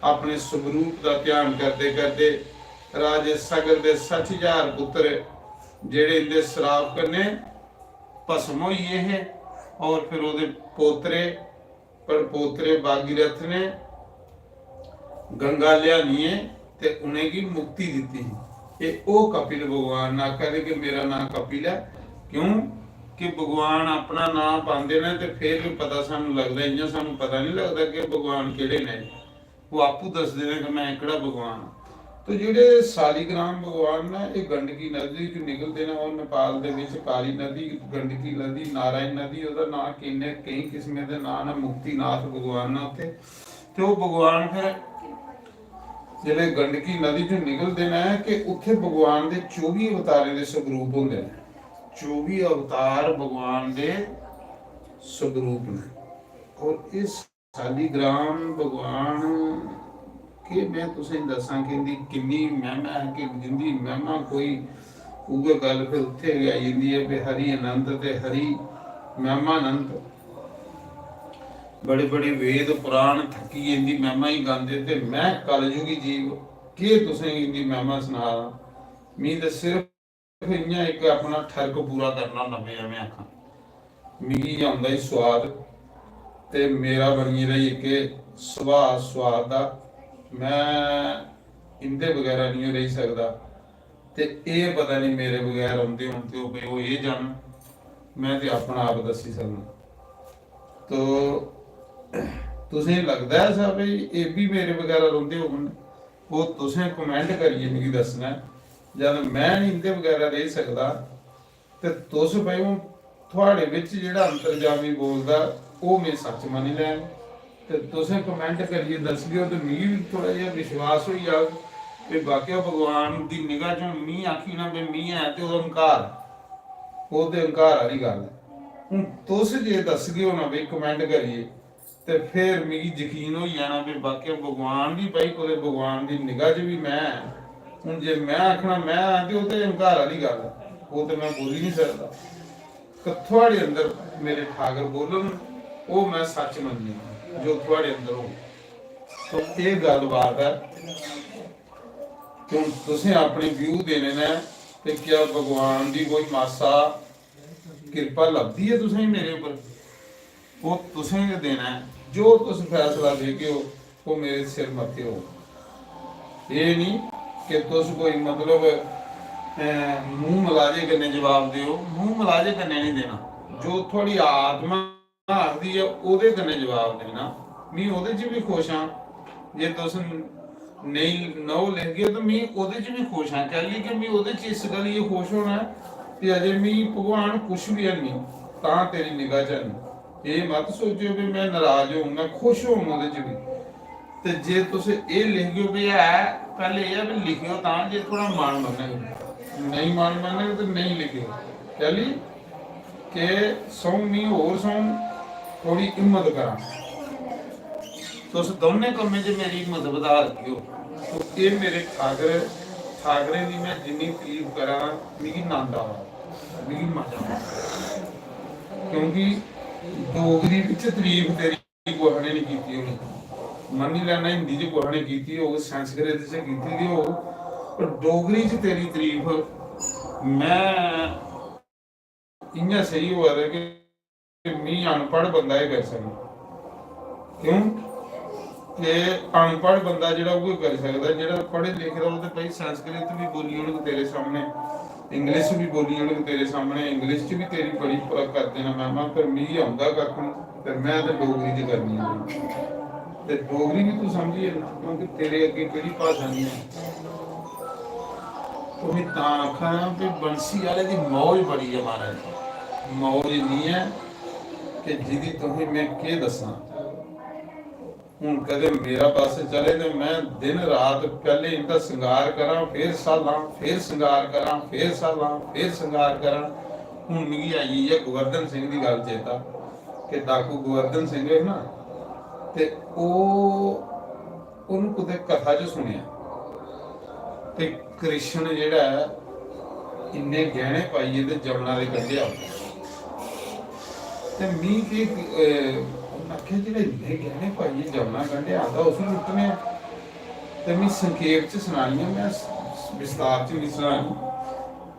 अपने स्वरूप दा ध्यान करदे करदे राजे सगर दे सट्ठ ज्हार पुत्तर जेह्ड़े इं'दे श्राप कन्नै भस्म होई गे हे, और फिर ओह्दे पोतरे, पर पोतरे भागीरथ ने गंगा लिआनियै ते उ'नेंगी मुक्ति दित्ती ही। ते ओह् कपिल भगवान ने आखा दे कि मेरा नांऽ कपिल ऐ। क्यों कि भगवान अपना नांऽ पांदे न ते फिर बी पता सानू लगदा, इ'यां सानू पता निं लगदा कि भगवान केह्ड़े न। ओह् आपूं दसदे न कि में एह्कड़ा भगवान आं। तो जेह्ड़े शालीग्राम भगवान न, एह् गंडकी नदी च निकलदे न और नेपाल दे बिच काली नदी, गंडकी नदी, नारायण नदी, ओह्दा नांऽ किन्ने, केईं किस्में दे नांऽ न, मुक्तिनाथ भगवान न उत्थै। ते ओह् भगवान फिर जिसलै गंडकी नदी च निकलदे न कि उत्थै भगवान दे चौबी अवतारें दे स्वरूप होंदे न। चौबी अवतार भगवान दे स्वरूप न। और इस शालीग्राम भगवान, के में तुसें दस्सां कि इंदी किन्नी महिमा ऐ, कि जिंदी महिमा कोई उ'ऐ गल्ल फिर उत्थै गै आई जंदी ऐ कि हरि अनंत ते हरि महिमानंत। बड़े बड़े वेद पुराण थक्की इंदी मैमा ही गांदे, ते मैं कलयुगी जीव, केह् तुसें गी इंदी मैमा सना दा? मी ते सिर्फ इ'यां इक अपना ठरक पूरा करना होंदा पेआ, मैं आखां मिगी इ'यां औंदा ही स्वाद, ते मेरा बनी गेदा ही इक सुभाऽ स्वाद दा। मैं इंदे बगैरा निं रेही सकदा, ते एह् पता निं मेरे बगैर औंदे होन ते ओह् भाई ओह् एह् जानन, मैं ते अपना आप दस्सी सकना। तो तुसें लगदा ऐ ऐसा भाई एह् बी मेरे बगैरा रौंह्दे होङन? ओह् तुसें comment करियै मिगी दस्सना ऐ। जद मैं निं इंदे बगैरा रेही सकदा, ते तुस भाई हून थुआढ़े बिच जेह्ड़ा अंतर्जामी बोलदा, ओह् में सच्च मन्नी लैङ। ते तुसें comment करियै दस्सगेओ ते मिगी बी थोह्ड़ा जेहा विश्वास होई जाग कि वाकई भगवान दी निगाह च हून मी आखी ना भाई मी ऐ ते ओह्दा हंकार, ओह् ते हंकार आह्ली गल्ल ऐ। हून तुस जे दस्सगेओ ना भाई comment करियै, ते फिर मिगी यकीन होई जाना कि वाकई भगवान बी भाई कुतै भगवान दी निगाह च बी मैं ऐं। हून जे मैं आखना मैं ऐं ते ओह् ते हंकार आह्ली गल्ल ऐ, ओह् ते मैं बोली निं सकदा। ते थुआढ़े अंदर मेरे ठाकर बोलन, ओह् मैं सच्च मन्नी जो थुआढ़े अंदर हो। तो एह् गल्लबात ऐ। हून तुसें अपने view देने न, ते क्या भगवान दी कोई मासा किरपा लभदी ऐ तुसें मेरे उप्पर? ओह् तुसें गै देना ऐ। जो तुस फैसला देगे ओ, ओह् मेरे सिर मत्थे हो। एह् निं कि तुस कोई मतलब, अ, मूंह मलाजे कन्नै जवाब देओ, मूंह मलाजे कन्नै निं देना। जो थुआढ़ी आत्मा आखदी ऐ, ओह्दे कन्नै जवाब देना। मी ओह्दे च बी खुश आं जे तुस नेईं, नौ लिखगे ते मी ओह्दे च बी खुश आं। कैली कि मी ओह्दे च इस गल्ल गी खुश होना ऐ कि अजें मी भगवान कुछ बी हैनी, तां तेरी निगाह च हैनी। एह् मत सोचेओ कि मैं नाराज होङ, मैं खुश होङ ओह्दे च बी। ते जे तुस एह् लिखगे कि है, पैह्ले एह् ऐ कि लिखेओ तां जे थुआढ़ा मन मन्नग। नेईं मन मन्नग ते नेईं लिखेओ। कैली? के सौं मी होर सौं थोड़ी हिम्मत करां। तुस दौनें कम्में च मेरी हिम्मत बधा दियो। तो एह् मेरे ठाकर, ठाकरें दी मैं जिन्नी तारीफ करां, मिगी नंद आवा, मिगी मजा आवा। क्योंकि डोगरी बिच तारीफ तेरी कुसै ने निं कीती होनी। मन्नी लैना हिंदी च कुसै ने कीती होग, संस्कृत च कीती दी होग, पर डोगरी च तेरी तारीफ मैं इ'यां सेही होआ दा कि मी अनपढ़ बंदा एह् करी सकदा। क्यों? कि अनपढ़ बंदा जेह्ड़ा उ'ऐ करी सकदा, जेह्ड़ा पढ़े लिखे दा होग। ते भाई संस्कृत बी बोली ओड़ग तेरे सामने, English बी बोली ओड़ग तेरे सामने, English च बी तेरी बड़ी प-, करदे न मैमां, पर मिगी औंदा कक्ख निं, ते में ते डोगरी च करनी ऐ। ते डोगरी बी तूं समझी जन्ना, क्योंकि तेरे अग्गें केह्ड़ी भाशा निं ऐ। ओह् में तां आखा ना कि बंसी आह्ले दी मौज बड़ी ऐ महाराज, मौज इन्नी ऐ कि जिदी तुसें में केह् दस्सां। हून कदें मेरा बस चले ते में दिन रात पैह्ले इंदा श्रृंगार करां, फिर सालां, फिर श्रृंगार करां, फिर सालां, फिर श्रृंगार करां। हून मिगी आई गेई ऐ गोवर्धन सिंह दी गल्ल चेता कि डाकू गोवर्धन सिंह है ना, ते ओह्, ओह् कुतै कथा च सुनेआ ते कृष्ण जेह्ड़ा ऐ, इन्ने गैह्ने पाइयै ते जमुना दे कंढे आंदा। ते मी केह्, अ, उ'न्न आखेआ, "जेह्ड़ा इन्ने गैह्ने पाइयै जमुना कंढे आंदा, उसी लुट्टने आं।" ते मी संखेप च सनानी ऐ, में स-, विस्तार च निं सनानी।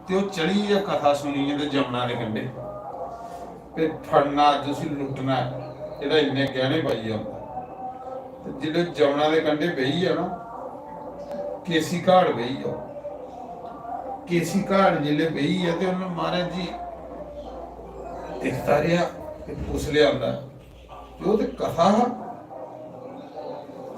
ते ओह् चली गेआ कथा सुनियै ते जमुना दे कंढे। ते फड़ना अज्ज उसी, लुट्टना ऐ, जेह्ड़ा इन्ने गैह्ने पाइयै आंदा। ते जिसलै जमुना दे कंढे बेही गेआ ना, केसी घाट बेही गेआ। केसी घाट जिसलै बेही गेआ ते उन्नै महाराज जी दिखदा रेहा कि कुसलै आंदा। ते ओह् ते कथा हा।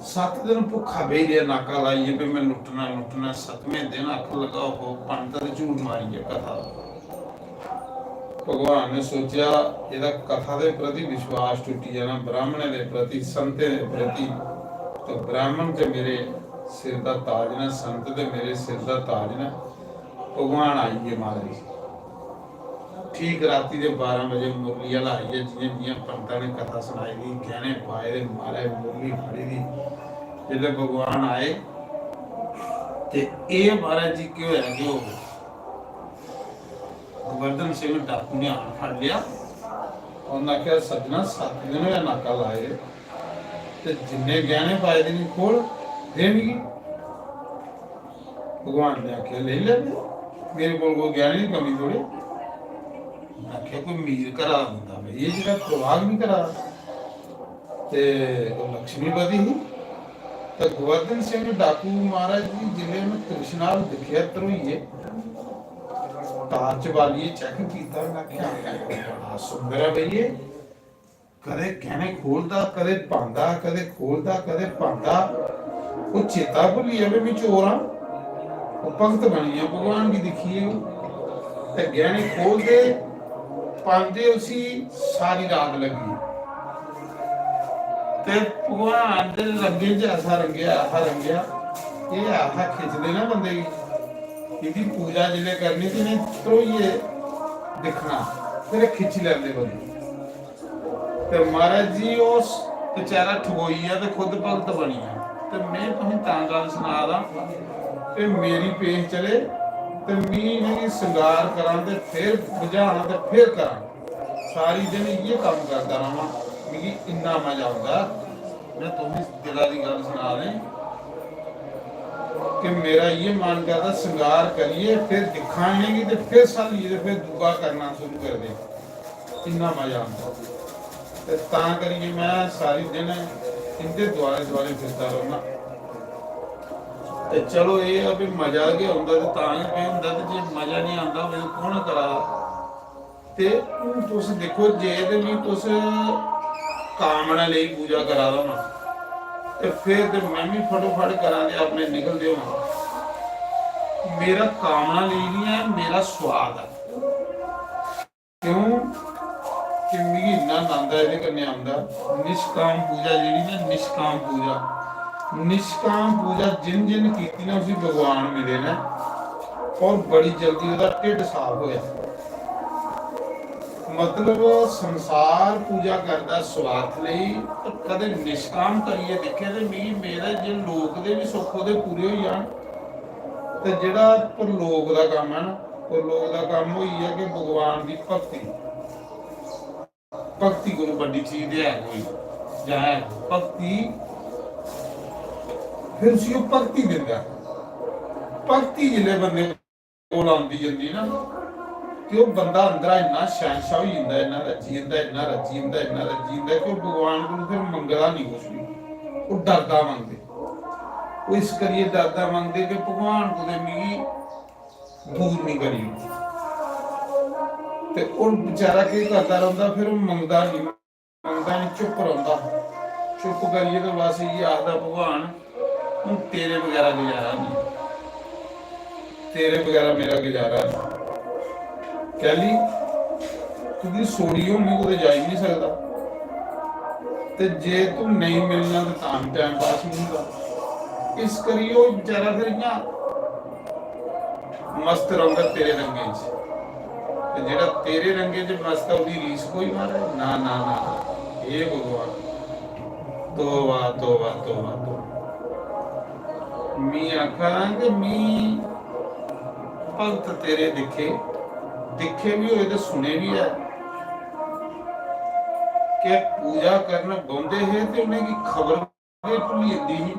सत्त दिन भुक्खा बेही रेहा नाका लाइयै, "भी में लुट्टना, लुट्टना।" सतमें दिन आखन लगा, "ओहो, पंत ते झूठ मारी गेआ कथा।" भगवान ने सोचेआ, "एह्दा कथा दे प्रति विश्वास टुट्टी जाना, ब्राह्मणें दे प्रति, संतें दे प्रति। तो ब्राह्मण ते मेरे सिर दा ताज न, संत ते मेरे सिर दा ताज न।" भगवान आई गे महाराज। ठीक राती दे बारां बजे मुरली आह्ला आई गेआ, जि'यां, जि'यां पंता ने कथा सनाई दी, गैह्ने पाए दे, महाराज मुरली फड़ी दी। जिसलै भगवान आए ते एह् महाराज जी केह् होआ कि ओह् गोवर्धन सिंह डाकू ने हाथ फड़ लेआ उन्नै आखेआ, "सज्जना, सत्त दिन होए नाका लाए दे, ते जिन्ने गैह्ने पाए दे नी खोल, दे मिगी।" भगवान ने आखेआ, "लेई लैंदे, मेरे कोल कोई गैह्ने दी कमी थोड़ी।" उन्नै आखेआ, "कोई मीर घरा दा बंदा भाई, एह् जेह्ड़ा प्रभाग निं करा दा।" ते ओह् लक्ष्मीपति ही। ते गोवर्धन सिंह डाकू महाराज जी जिसलै उ'नें तृष्णा अ'ल्ल दिक्खेआ ध्रोइयै, टार्च बालियै चैक कीता, उ'नें आखेआ, "बड़ा सुंदर ऐ भई एह्, कदें गैह्ने खोलदा, कदें पांदा, कदें खोलदा, कदें पांदा।" ओह् चेता भुल्ली गेआ, "में चोर आं।" ओह् भगत बनी गेआ भगवान गी दिक्खियै। ते गैह्ने खोलदे, पांदे उसी, सारी रात लग्गी। ते भगवान दे रंगे च ऐसा रंगेआ, ऐसा रंगेआ, एह् ऐसा खिच्चदे ना बंदे गी। एह्दी पूजा जिसलै करनी ते इ'नें ध्रोइयै दिक्खना, फिर खिच्ची लैंदे बंदे। ते महाराज जी, ओह् बेचारा ठगोई गेआ ते खुद भगत बनी गेआ। ते में तुसें तां गल्ल सना दा कि मेरी पेश चले ते मी इ'नेंगी श्रृंगार करां ते फिर बुझां ते फिर करां। सारी दिन इ'यै कम्म करदा र'वां, मिगी इन्ना मजा औंदा। में तुसें दिला दी गल्ल सना दे कि मेरा इ'यै मन करदा, श्रृंगार करियै फिर दिक्खां इ'नेंगी ते फिर स्हालियै ते फिर दूआ करना शुरू करदे, इन्ना मजा औंदा। ते तां करियै में सारी दिन इं'दे दुआरे दुआरे फिरदा रौह्ना। ते चलो, एह् ऐ भी मजा गै औंदा ते तां गै पेई होंदा, ते जे मजा निं आंदा होऐ ते कु'न करा दा? ते हून तुस दिक्खो, जे ते मी तुस कामना लेई पूजा करा दा होना, ते फिर ते में बी फटोफट करां ते अपने निकलदे होना। मेरा कामना लेई निं ऐ, मेरा स्वाद ऐ। क्यों? कि मिगी इन्ना आनंद ऐ एह्दे कन्नै आंदा। निष्काम पूजा जेह्ड़ी ना, निष्काम पूजा, निष्काम पूजा जिन जिन कीती ना, उसी भगवान मिले न और बड़ी जल्दी ओह्दा ढिड्ड साफ होया। मतलब, संसार पूजा करदा स्वार्थ लेई, ते कदें निष्काम करियै दिक्खे ते मिगी मेरे जे लोक दे बी सुख ओह्दे पूरे होई जान। ते जेह्ड़ा परलोक दा कम्म ऐ ना, परलोक दा कम्म होई गेआ कि भगवान दी भक्ति। भक्ति कोला बड्डी चीज ते है कोई, जां है कोई? भक्ति, फिर उसी ओह् भक्ति दिंदा। भक्ति जिसलै बंदे कोल आंदी जंदी ना, ते ओह् बंदा अंदरा इन्ना शैंशा होई जंदा, इन्ना रज्जी जंदा, इन्ना रज्जी जंदा, इन्ना रज्जी जंदा कि ओह् भगवान कोल फिर मंगदा निं कुछ बी, ओह् डरदा मंगदे। ओह् इस करियै डरदा मंगदे कि भगवान कुतै मिगी दूर निं करी ओड़े। ते ओह् बेचारा केह् करदा रौंह्दा, फिर ओह् मंगदा निं, मंगदा निं, चुप्प रौंह्दा। चुप्प करियै ते बस इ'यै आखदा, "भगवान, हून तेरे बगैरा गुजारा निं, तेरे बगैरा मेरा गुजारा निं।" कैह्ली? क्योंकि सोड़ी हून में कुतै जाई निं सकदा, ते जे तूं नेईं मिलना ते तां बी टाइम पास निं होंदा। इस करियै ओह् बेचारा फिर इ'यां मस्त रौंह्दा तेरे रंगें च। ते जेह्ड़ा तेरे रंगें च मस्त ऐ, ओह्दी रीस कोई मारै? ना, ना, ना, ना। हे भगवान, तौबा, तौबा, तौबा, तौबा। मी आखा दा कि मी भगत तेरे दिक्खे, दिक्खे बी होए ते सुने बी ऐ। कि पूजा करन बौंह्दे हे ते उ'नेंगी खबर गै भुल्ली जंदी ही।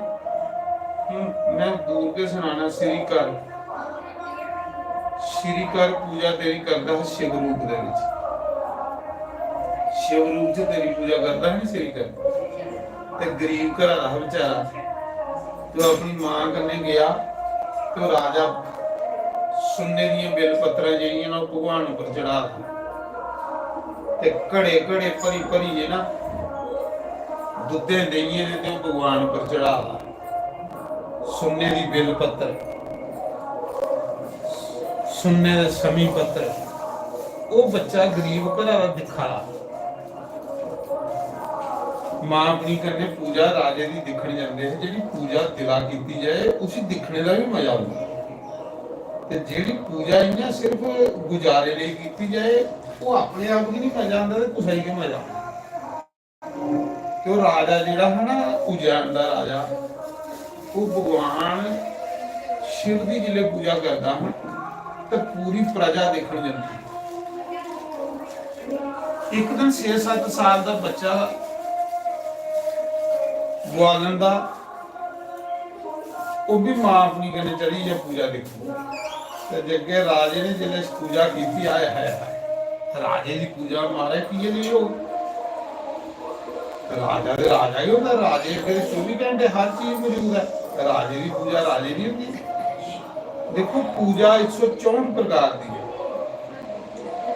हून में दूर गै सनाना, श्री कर, श्री कर पूजा तेरी करदा हा शिव रूप दे बिच। शिव रूप च तेरी पूजा करदा हा नी श्री कर। ते गरीब घरा दा हा बेचारा। ते ओह् अपनी मां कन्नै गेआ ते ओह् राजा सुन्ने दियां बेल पत्तरां जेह्ड़ियां न, ओह् भगवान उप्पर चढ़ा दा। ते घड़े घड़े भरी भरियै ना दुद्धे देइयें दे ते ओह् भगवान उप्पर चढ़ा दा। सुन्ने दी बेल पत्तर, सुन्ने दे समी पत्तर। ओह् बच्चा गरीब घरा दा दिक्खा दा। मां अपनी कन्नै पूजा राजे दी दिक्खन जंदे हे। जेह्ड़ी पूजा दिला कीती जाए, उसी दिक्खने दा बी मजा औंदा। ते जेह्ड़ी पूजा इ'यां सिर्फ गुजारे लेई कीती जाए, ओह् अपने आप गी निं मजा आंदा ते कुसै गी केह् मजा आंदा? ते ओह् राजा जेह्ड़ा हा ना, उज्जैन दा राजा, ओह् भगवान शिव दी जिसलै पूजा करदा हा, ते पूरी प्रजा दिक्खन जंदी। इक दिन छे सत्त साल दा बच्चा हा, ग्वालन दा, ओह् बी मां अपनी कन्नै चली गेआ पूजा दिक्खन। ते जग्गे राजे ने जिसलै पूजा कीती, आए हाय हाय, राजे दी पूजा महाराज कि'यां नेईं होग? राजा ते राजा ही होंदा, राजे अग्गें ते चौबी घैंटे हर चीज मौजूद ऐ। राजे दी पूजा राजे दी होंदी। देखो, पूजा इक सौ चौंठ प्रकार दी ऐ।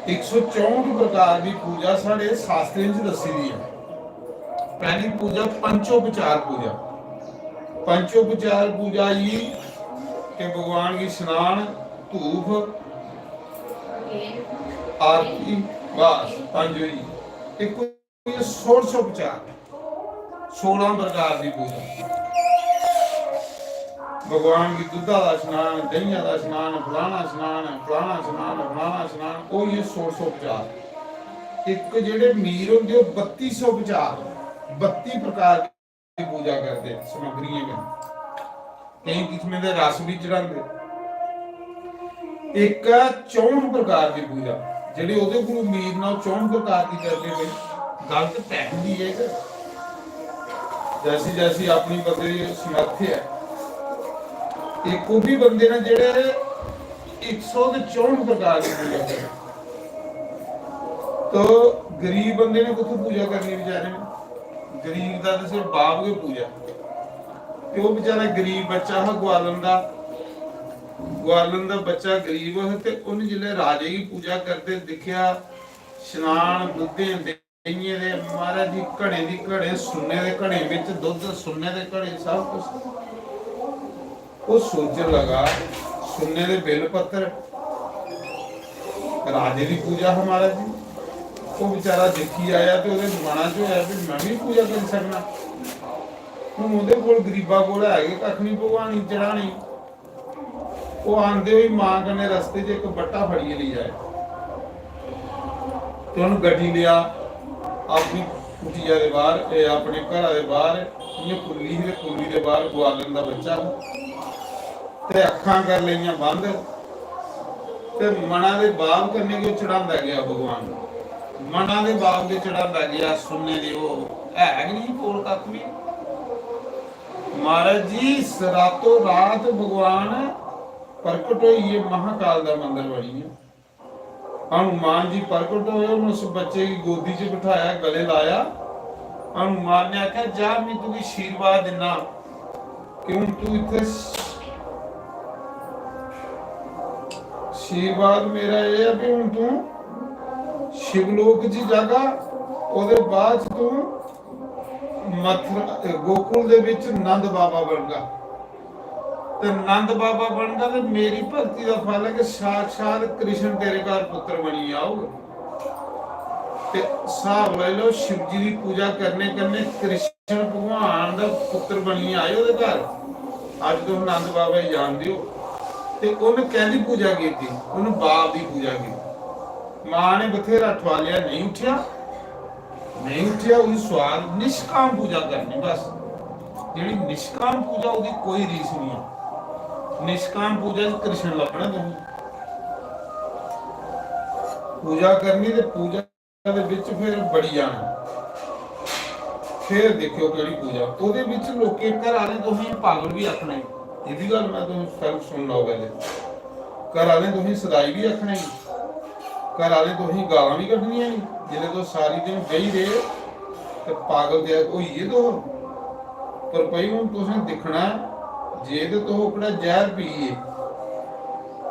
इक सौ चौंठ प्रकार दी पूजा साढ़े शास्त्रें च दस्सी दी ऐ। पैह्ली पूजा पंचोपचार पूजा। पंचोपचार पूजा आई कि भगवान गी स्नान, धूफ, आरती, बस पंज होई गे। इक होई गे षोडशोपचार, सोलां प्रकार दी पूजा। भगवान गी दुद्धा दा स्नान, देहिया दा स्नान, फलाना स्नान, फलाना स्नान, फलाना स्नान, ओह् होई गे षोडशोपचार। इक जेह्ड़े मीर होंदे, ओह् बत्ती सौ उपचार, बत्ती प्रकार दी पूजा करदे, समग्रियें कन्नै। केईं किस्में दे रस बी चढ़ांदे। इक ऐ चौंठ प्रकार दी पूजा, जेह्ड़ी ओह्दे कोलू मीर ना, ओह् चौंठ प्रकार दी करदे। भाई, गल्ल ते पैहन दी ऐ कि जैसी जैसी अपनी बंदे दी समर्थ ऐ। इक ओह् बी बंदे न जेह्ड़े इक सौ ते चौंठ प्रकार दी पूजा करदे। तो गरीब बंदे ने कुत्थों पूजा करनी बेचारे ने? गरीब दा ते सिर्फ बाप गै पूजा। ते ओह् बेचारा गरीब बच्चा हा ग्वालन दा, ग्वालन दा बच्चा गरीब हा, ते उन्न जिसलै राजे गी पूजा करदे दिक्खेआ, स्नान दुद्धें देहियें दे, महाराज जी, घड़े दी घड़े, सुन्ने दे घड़े बिच दुद्ध, सुन्ने दे घड़े, सब कुछ। ओह् सोचन लगा, सुन्ने दे बिल पत्तर, राजे दी पूजा हा महाराज जी। ओह् बेचारा दिक्खी आया ते ओह्दे मना च होया कि मैं बी पूजा करी सकना। हून ओह्दे कोल, गरीबा कोल, है गै कक्ख निं भगवान गी चढ़ाने गी। ओह् आंदे होई मां कन्नै रस्ते च इक बट्टा फड़ियै लेई आए ते उन्न गड्डी लेआ अपनी कुटिया दे बाह्र, ए, अपने घरा दे बाह्र, इ'यां कुल्ली ही ते कुल्ली दे बाह्र ग्वालन दा बच्चा हा ते अक्खां करी लेइयां बंद। ते मना दे भाव कन्नै गै ओह् चढ़ांदा गेआ भगवान गी। मना दे भाव गै चढ़ांदा गेआ। सुनने दे ओह् है गै निं कोल कक्ख बी। महाराज जी, इस रातों रात भगवान प्रकट होइयै महाकाल दा मंदर बनी गेआ। हनुमान जी प्रकट होए, उन्होंने उस बच्चे गी गोदी च बिठाया, गले लाया। हनुमान ने आख्या, "जा, मैं तुगी आशीर्वाद दिन्ना कि हून तू इत्थे स-, आशीर्वाद मेरा एह् ऐ कि हून तू शिवलोक च जागा, ओह्दे बाद च तू मथुरा, गोकुल दे बिच नंद बाबा बनगा। ते नंद बाबा बनगा ते मेरी भक्ति दा फल ऐ कि साक्षात कृष्ण तेरे घर पुत्र बनियै औग।" ते स्हाब लाई लैओ, शिव जी दी पूजा करने कन्नै कृष्ण भगवान दा पुत्र बनियै आए ओह्दे घर। अज्ज तुस नंद बाबा गी जानदे ओ। ते उन्न कैंह्दी पूजा कीती? उन्न बाप दी पूजा कीती। मां ने बथेरा ठुआलेआ, नेईं उट्ठेआ, नेईं उट्ठेआ, ओह्दी स्वाद निष्काम पूजा करनी बस। जेह्ड़ी निष्काम पूजा, ओह्दी कोई रीस निं ऐ। निष्काम पूजा च कृष्ण लब्भना तुसें। पूजा करनी ते पूजा दे बिच फिर बड़ी जाना। फिर दिक्खेओ केह्ड़ी पूजा। ओह्दे बिच लोकें, घर आह्लें तुसें पागल बी आखना ऐ। एह्दी गल्ल मैं तुसें, सुन लैओ पैह्ले। घर आह्लें तुसें सदाई बी आखना ऐ। घर आह्लें तुसें गालां बी कड्ढनियां न। जिसलै तुस सारी दिन बेही रेह् ते पागल ते होई गे तुस। पर भाई, हून तुसें दिक्खना ऐ, जे ते तुस ओकड़ा जैह्र पीए,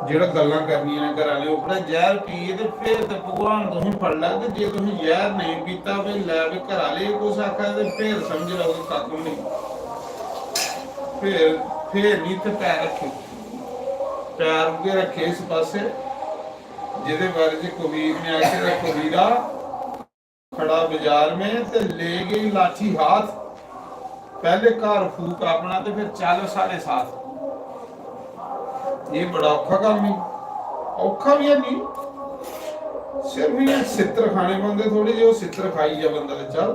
जेह्ड़ा गल्लां करनियां न घर आह्ले, ओकड़ा जैह्र पीए ते फिर ते भगवान तुसें फड़ लैग। ते जे तुसें जैह्र नेईं पीता, भाई, लै, भाई, घर आह्ले कुछ आखा दे, फिर समझ लैओ कि कक्ख बी नेईं। फिर, फिर निं इत्थै पैर रक्खेओ। पैर उ'ऐ रक्खे इस पासै, जेह्दे बारे च कबीर ने आखे दा, "कबीरा, खड़ा बाजार में ते ले गई लाठी हाथ, पहले घर फूक अपना ते फिर चल साढ़े साथ।" ये बड़ा औखा कम्म है। औखा बी है नहीं, सिर्फ इ'यां सित्तर खाने पौंदे थोड़े जेह्, ओह् सित्तर खाइयै बंदा ते चल।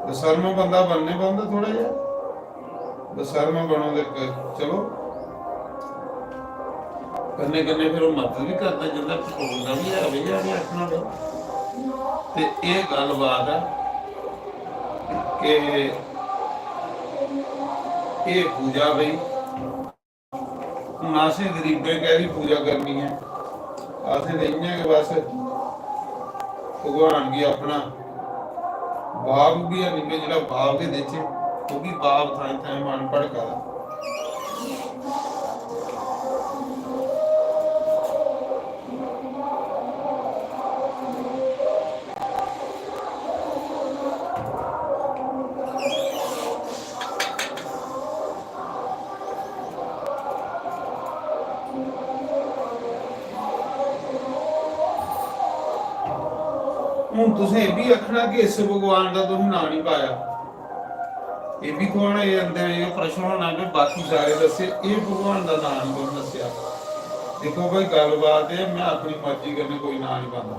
बसर्म बंदा बनने पौंदा थोड़ा जेहा। बसर्म बनो ते क-, चलो। कन्नै कन्नै फिर ओह् मदद बी करदा, जिंदा टकोलदा बी है, भैया, में आखना बस। ते एह् गल्लबात ऐ कि एह् पूजा भई, हून असें गरीबें कैह्दी पूजा करनी ऐ? असें ते इ'यां गै बस भगवान गी अपना बाप बी हैनी, में जेह्ड़ा बाप गै देचै, ओह् बी बाप थाएं थाएं मन भड़का दा। हून तुसें एह् बी आखना कि इस भगवान दा तुसें नांऽ निं पाया। एह् बी थुआढ़ा एह् अंदर एह् प्रश्न होना कि बाकी सारे दस्से, एह् भगवान दा नांऽ निं तुसें दस्सेआ। दिक्खो भाई, गल्लबात एह्, में अपनी मर्जी कन्नै कोई नांऽ निं पांदा।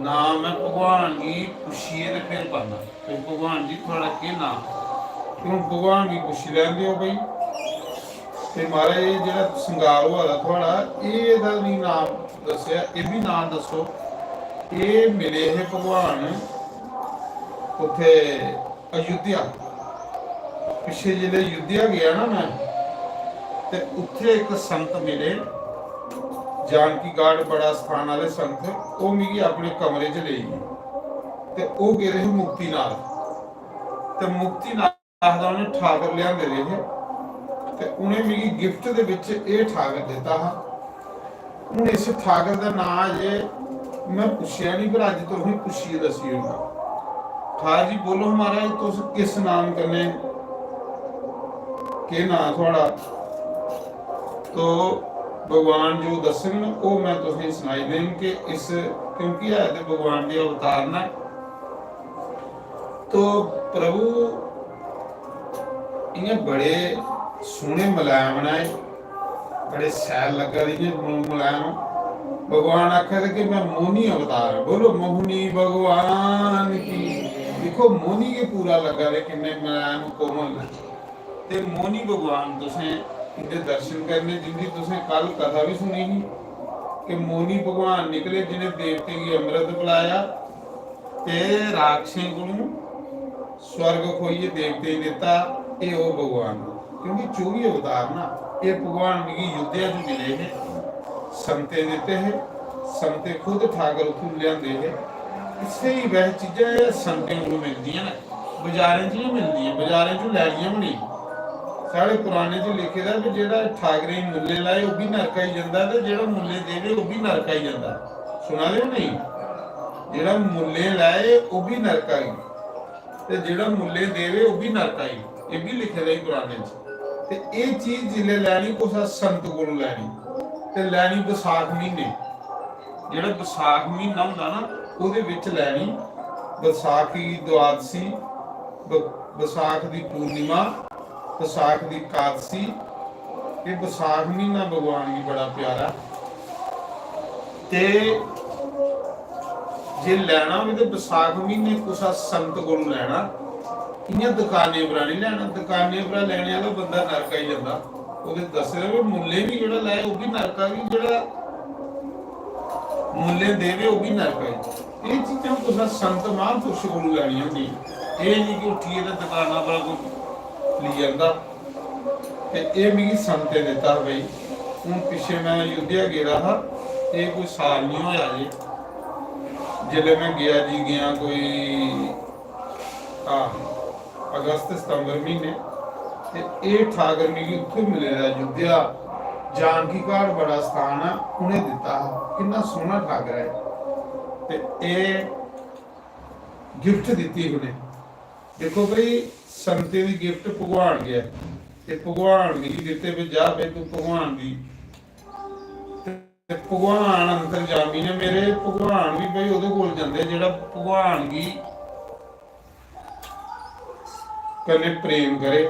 नांऽ में भगवान गी पुच्छियै ते फिर पाना कि भगवान जी, थुआढ़ा केह् नांऽ? ते हून भगवान गी पुच्छी लैंदे ओ भाई। ते महाराज, एह् जेह्ड़ा संगार होआ दा थुआढ़ा, एह्दा बी नांऽ दस्सेआ, एह् बी नांऽ दस्सो। एह् मिले हे भगवान उत्थै अयोध्या। पिच्छे जिसलै अयोध्या गेआ ना में, ते उत्थै इक संत मिले, जानकी घाट बड़ा स्थान आह्ले संत, ओह् मिगी अपने कमरे च लेई गे। ते ओह् गेदे हे मुक्तिनाथ। ते मुक्तिनाथ दा उ'नें ठाकर लेआंदे दे हे, ते उ'नें मिगी गिफ्ट दे बिच एह् ठाकर दित्ता हा। हून इस ठाकर दा नांऽ अजें में पुच्छेआ निं, पर अज्ज तुसें पुच्छियै दस्सी ओड़ना। ठाकर जी, बोलो महाराज, तुस किस नाम कन्नै, केह् नांऽ थुआढ़ा? तो भगवान जो दस्सङन, ओह् में तुसेंगी सनाई देङ कि इस, क्योंकि है ते भगवान दे अवतार न। तो प्रभु इ'यां बड़े सोह्ने मलैम न एह्, बड़े शैल लग्गा दे इ'यां म-, मलैम। भगवान आखा दे कि में मोहनी अवतार आं। बोलो, मोहनी भगवान की। दिक्खो, मोहनी गै पूरा लग्गा दे, किन्ने मलैम कोमल न। ते मोहनी भगवान तुसें इंदे दर्शन करने, जिंदी तुसें कल कथा बी सुनी ही कि मोहनी भगवान निकले, जिनें देवतें गी अमृत पिलाया ते राक्षसें कोलू स्वर्ग खोइयै देवतें गी दित्ता। एह् ओह् भगवान, क्योंकि चौबी अवतार ना, एह् भगवान मिगी अयोध्या च मिले हे, संतें दित्ते हे, संतें खुद ठाकर उत्थूं लेआंदे हे। स्हेई वैसे चीजां एह् संतें कोलू मिलदियां न, बाजारें च गै मिलदियां, बाजारें च लैनियां बी नेईं। साढ़े पुराने च लिखे दा कि जेह्ड़ा ठाकरें गी मुल्लें लाए, ओह् बी नरक आई जंदा, ते जेह्ड़ा मुल्लें देवे, ओह् बी नरक आई जंदा। सुना दे ओ नेईं? जेह्ड़ा मुल्लें लाए, ओह् बी नरक आई, ते जेह्ड़ा मुल्लें देवे, ओह् बी नरक आई। एह् बी लिखे दा ही पुराने च। ते एह् चीज जिसलै लैनी, कुसै संत कोलू लैनी, ते लैनी बसाख म्हीने। जेह्ड़ा बसाख म्हीना होंदा ना, ओह्दे बिच लैनी बसाखी दी द्वादशी, ब-, बसाख दी पूर्णिमा, बसाख दी एकादशी। एह् बसाख म्हीना भगवान गी बड़ा प्यारा। ते जे लैना होवे ते बसाख म्हीने कुसै संत कोलू लैना, इ'यां दकानें परा निं लैना। दकानें परा लैने आह्ला बंदा नरक आई जंदा। ओह्दे दस्से दा कि मुल्लें बी जेह्ड़ा लै, ओह् बी नरक आई, जेह्ड़ा मुल्लें देवे, ओह् बी नरक आई। एह् चीजां कुसै संत महापुरुष कोलू लैनियां होंदियां। एह् निं कि उट्ठियै ते दकाना परा कोई लेई जंदा। ते एह् मिगी संतें दित्ता हा भाई। हून पिच्छें में अयोध्या गेदा हा, एह् कोई साल निं होआ जे, जिसलै में गेआ जी, गेआ कोई, हां, अगस्त सितंबर म्हीने। ते एह् ठाकर मिगी उत्थूं मिले दा, अयोध्या, जानकी घाट बड़ा स्थान ऐ, उ'नें दित्ता हा। किन्ना सोह्ना ठाकर ऐ। ते एह् गिफ्ट दित्ती ही उ'नें। दिक्खो भाई, संतें दी गिफ्ट भगवान गै ऐ। ते भगवान मिगी दित्ते, भाई जा भाई, तूं भगवान दी, ते भगवान अंतर्जामी ने मेरे, भगवान बी भाई ओह्दे कोल जंदे जेह्ड़ा भगवान गी कन्नै प्रेम करे।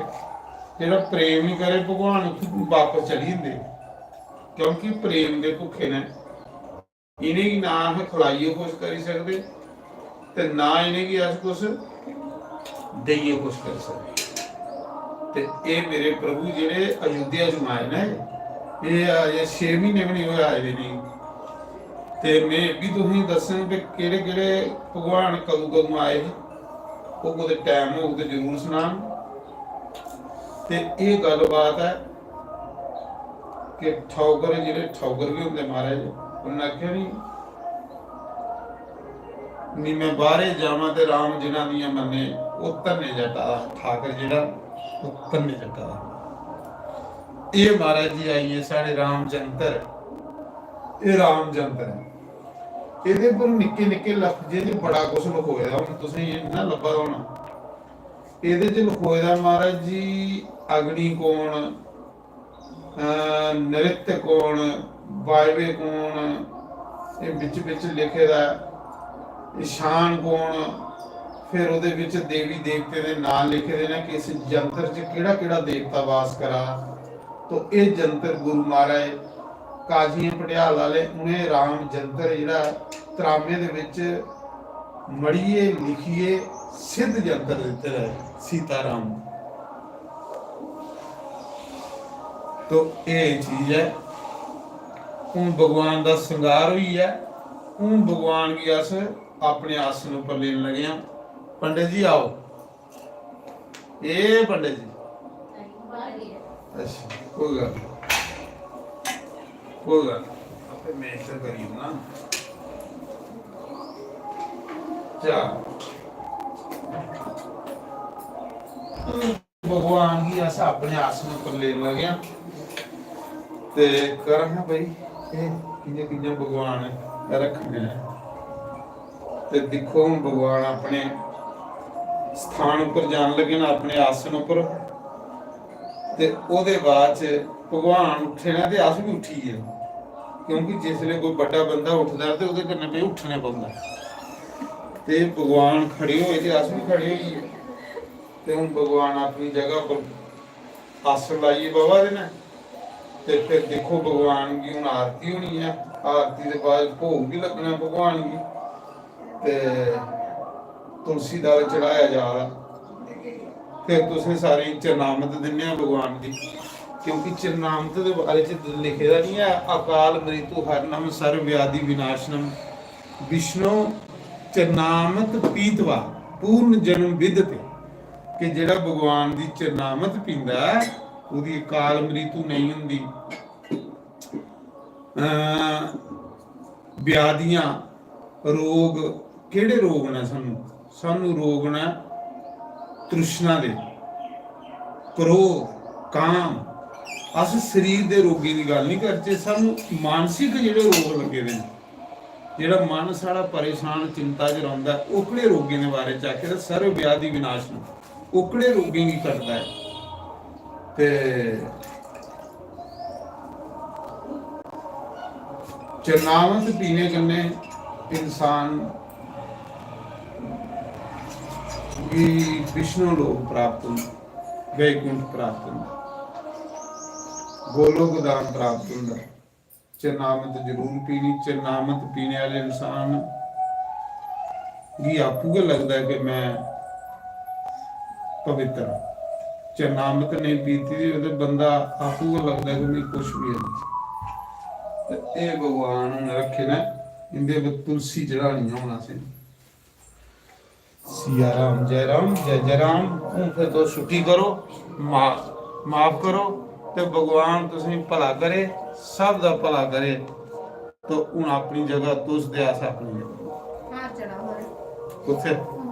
जेह्ड़ा प्रेम निं करे, भगवान उत्थूं बापस चली जंदे, क्योंकि प्रेम दे भुक्खे न। इ'नेंगी ना अस खलाइयै खुश करी सकदे ते ना इ'नेंगी अस कुछ देइयै खुश करी सकदे। ते एह् मेरे प्रभु जेह्ड़े अयोध्या च आए न, एह् अजें छे म्हीने बी नेईं होए आए दे, नेईं, ते में एह् बी तुसेंगी दस्सङ कि केह्ड़े केह्ड़े भगवान कदूं कदूं आए हे। ओह् कुतै टैम होग ते जरूर सनाङ। ते एह् गल्लबात ऐ कि ठौकर, जेह्ड़े ठौकर बी होंदे महाराज, उ'नें आखेआ नी, "नी में बाह्रे जावां ते राम जिन्ना दियां मन्ने।" ओह् धन्ने जट्टा दा ठाकर जेह्ड़ा, ओह् धन्ने जट्टा दा। एह् महाराज जी आई गे साढ़े राम जंतर। एह् राम जंतर ऐ। एह्दे पर निक्के निक्के लफ्जें च बड़ा कुछ लखोए दा, हून तुसेंगी एह् ना लब्भा दा होना। एह्दे च लखोए दा महाराज जी, अग्नि कौन, अ, नृत्य कौन, वायवे कौन, एह् बिच बिच लिखे दा ऐ, ईशान कौन, फिर ओह्दे बिच देवी देवतें दे नांऽ लिखे दे न कि इस जंतर च केह्ड़ा केह्ड़ा देवता वास करा दा। तो एह् जंतर गुरु महाराज काजियें भटियाल आह्ले उ'नें राम जंतर जेह्ड़ा त्रामे दे बिच मढ़ियै लिखियै सिद्ध जंतर दित्ते दा ऐ सीता राम। तो एह् चीज ऐ। हून भगवान दा श्रृंगार होई गेआ। हून भगवान गी अस अपने आसन उप्पर लेन लगे आं। पंडित जी आओ। ए पंडित जी। अच्छा, कोई गल्ल निं। कोई गल्ल निं। आपे में इधर करी ओड़ना। जा। भगवान गी अस अपने आसन उप्पर लेन लगे आं। ते करां हां भाई, एह् कि'यां कि'यां भगवान रक्खने न। ते दिक्खो, हून भगवान अपने स्थान उप्पर जान लगे न, अपने आसन उप्पर। ते ओह्दे बाद च भगवान उट्ठे न ते अस बी उट्ठी गे, क्योंकि जिसलै कोई बड्डा बंदा उठदा ते ओह्दे कन्नै भाई उट्ठना पौंदा। ते भगवान खड़े होए ते अस बी खड़े होई गे। ते हून भगवान अपनी जगह पर आसन लाइयै बवा दे न। ते फिर दिक्खो, भगवान गी हून आरती होनी ऐ, आरती दे बाद भोग बी लग्गना भगवान गी। ते तुलसी दल चढ़ाया जा दा। फिर तुसें सारें गी चरणामत दिन्ने आं भगवान दी, क्योंकि चरणामत दे बारे च लिखे दा निं ऐ, "अकाल मृत्यु हरणम सर्व व्याधि विनाशनम विष्णु चरणामत पीतवा पूर्ण जन्म विद्यते।" कि जेह्ड़ा भगवान दी चरणामत पींदा ऐ, ओह्दी अकाल मृत्यु नेईं होंदी। अं, व्याधियां, रोग, केह्ड़े रोग न सानू? सानू रोग न तृष्णा दे, क्रोध, काम। अस शरीर दे रोगें दी गल्ल निं करचै, सानू मानसिक जेह्ड़े रोग लग्गे दे न, जेह्ड़ा मन साढ़ा परेशान, चिंता च रौंह्दा ऐ, ओकड़े रोगें दे बारे च आखे दा, सर्व व्याधि विनाशनम, ओकड़े रोगें गी कटदा ऐ। ते चरणामत पीने कन्नै इंसान गी विष्णु लोक प्राप्त होंदा, वैकुंठ प्राप्त होंदा, गोलोक धाम प्राप्त होंदा। चरणामत जरूर पीनी। चरणामत पीने आह्ले इंसान गी आपूं गै लगदा ऐ कि में पवित्र आं। चरणामत नेईं पीती दी होऐ ते बंदा आपूं गै लगदा ऐ कि मिगी कुछ बी है नहीं। ते एह् भगवान हून रक्खे न, इं'दे पर तुलसी चढ़ानी ऐ हून असें। सिया राम, जय राम, जय जय राम। हून फिर तुस छुट्टी करो, मा-, माफ करो, ते भगवान तुसेंगी भला करे, सब दा भला करे। तो हून अपनी जगह तुस ते अस अपनी जगह। हार चढ़ाओ मारे। कुत्थै?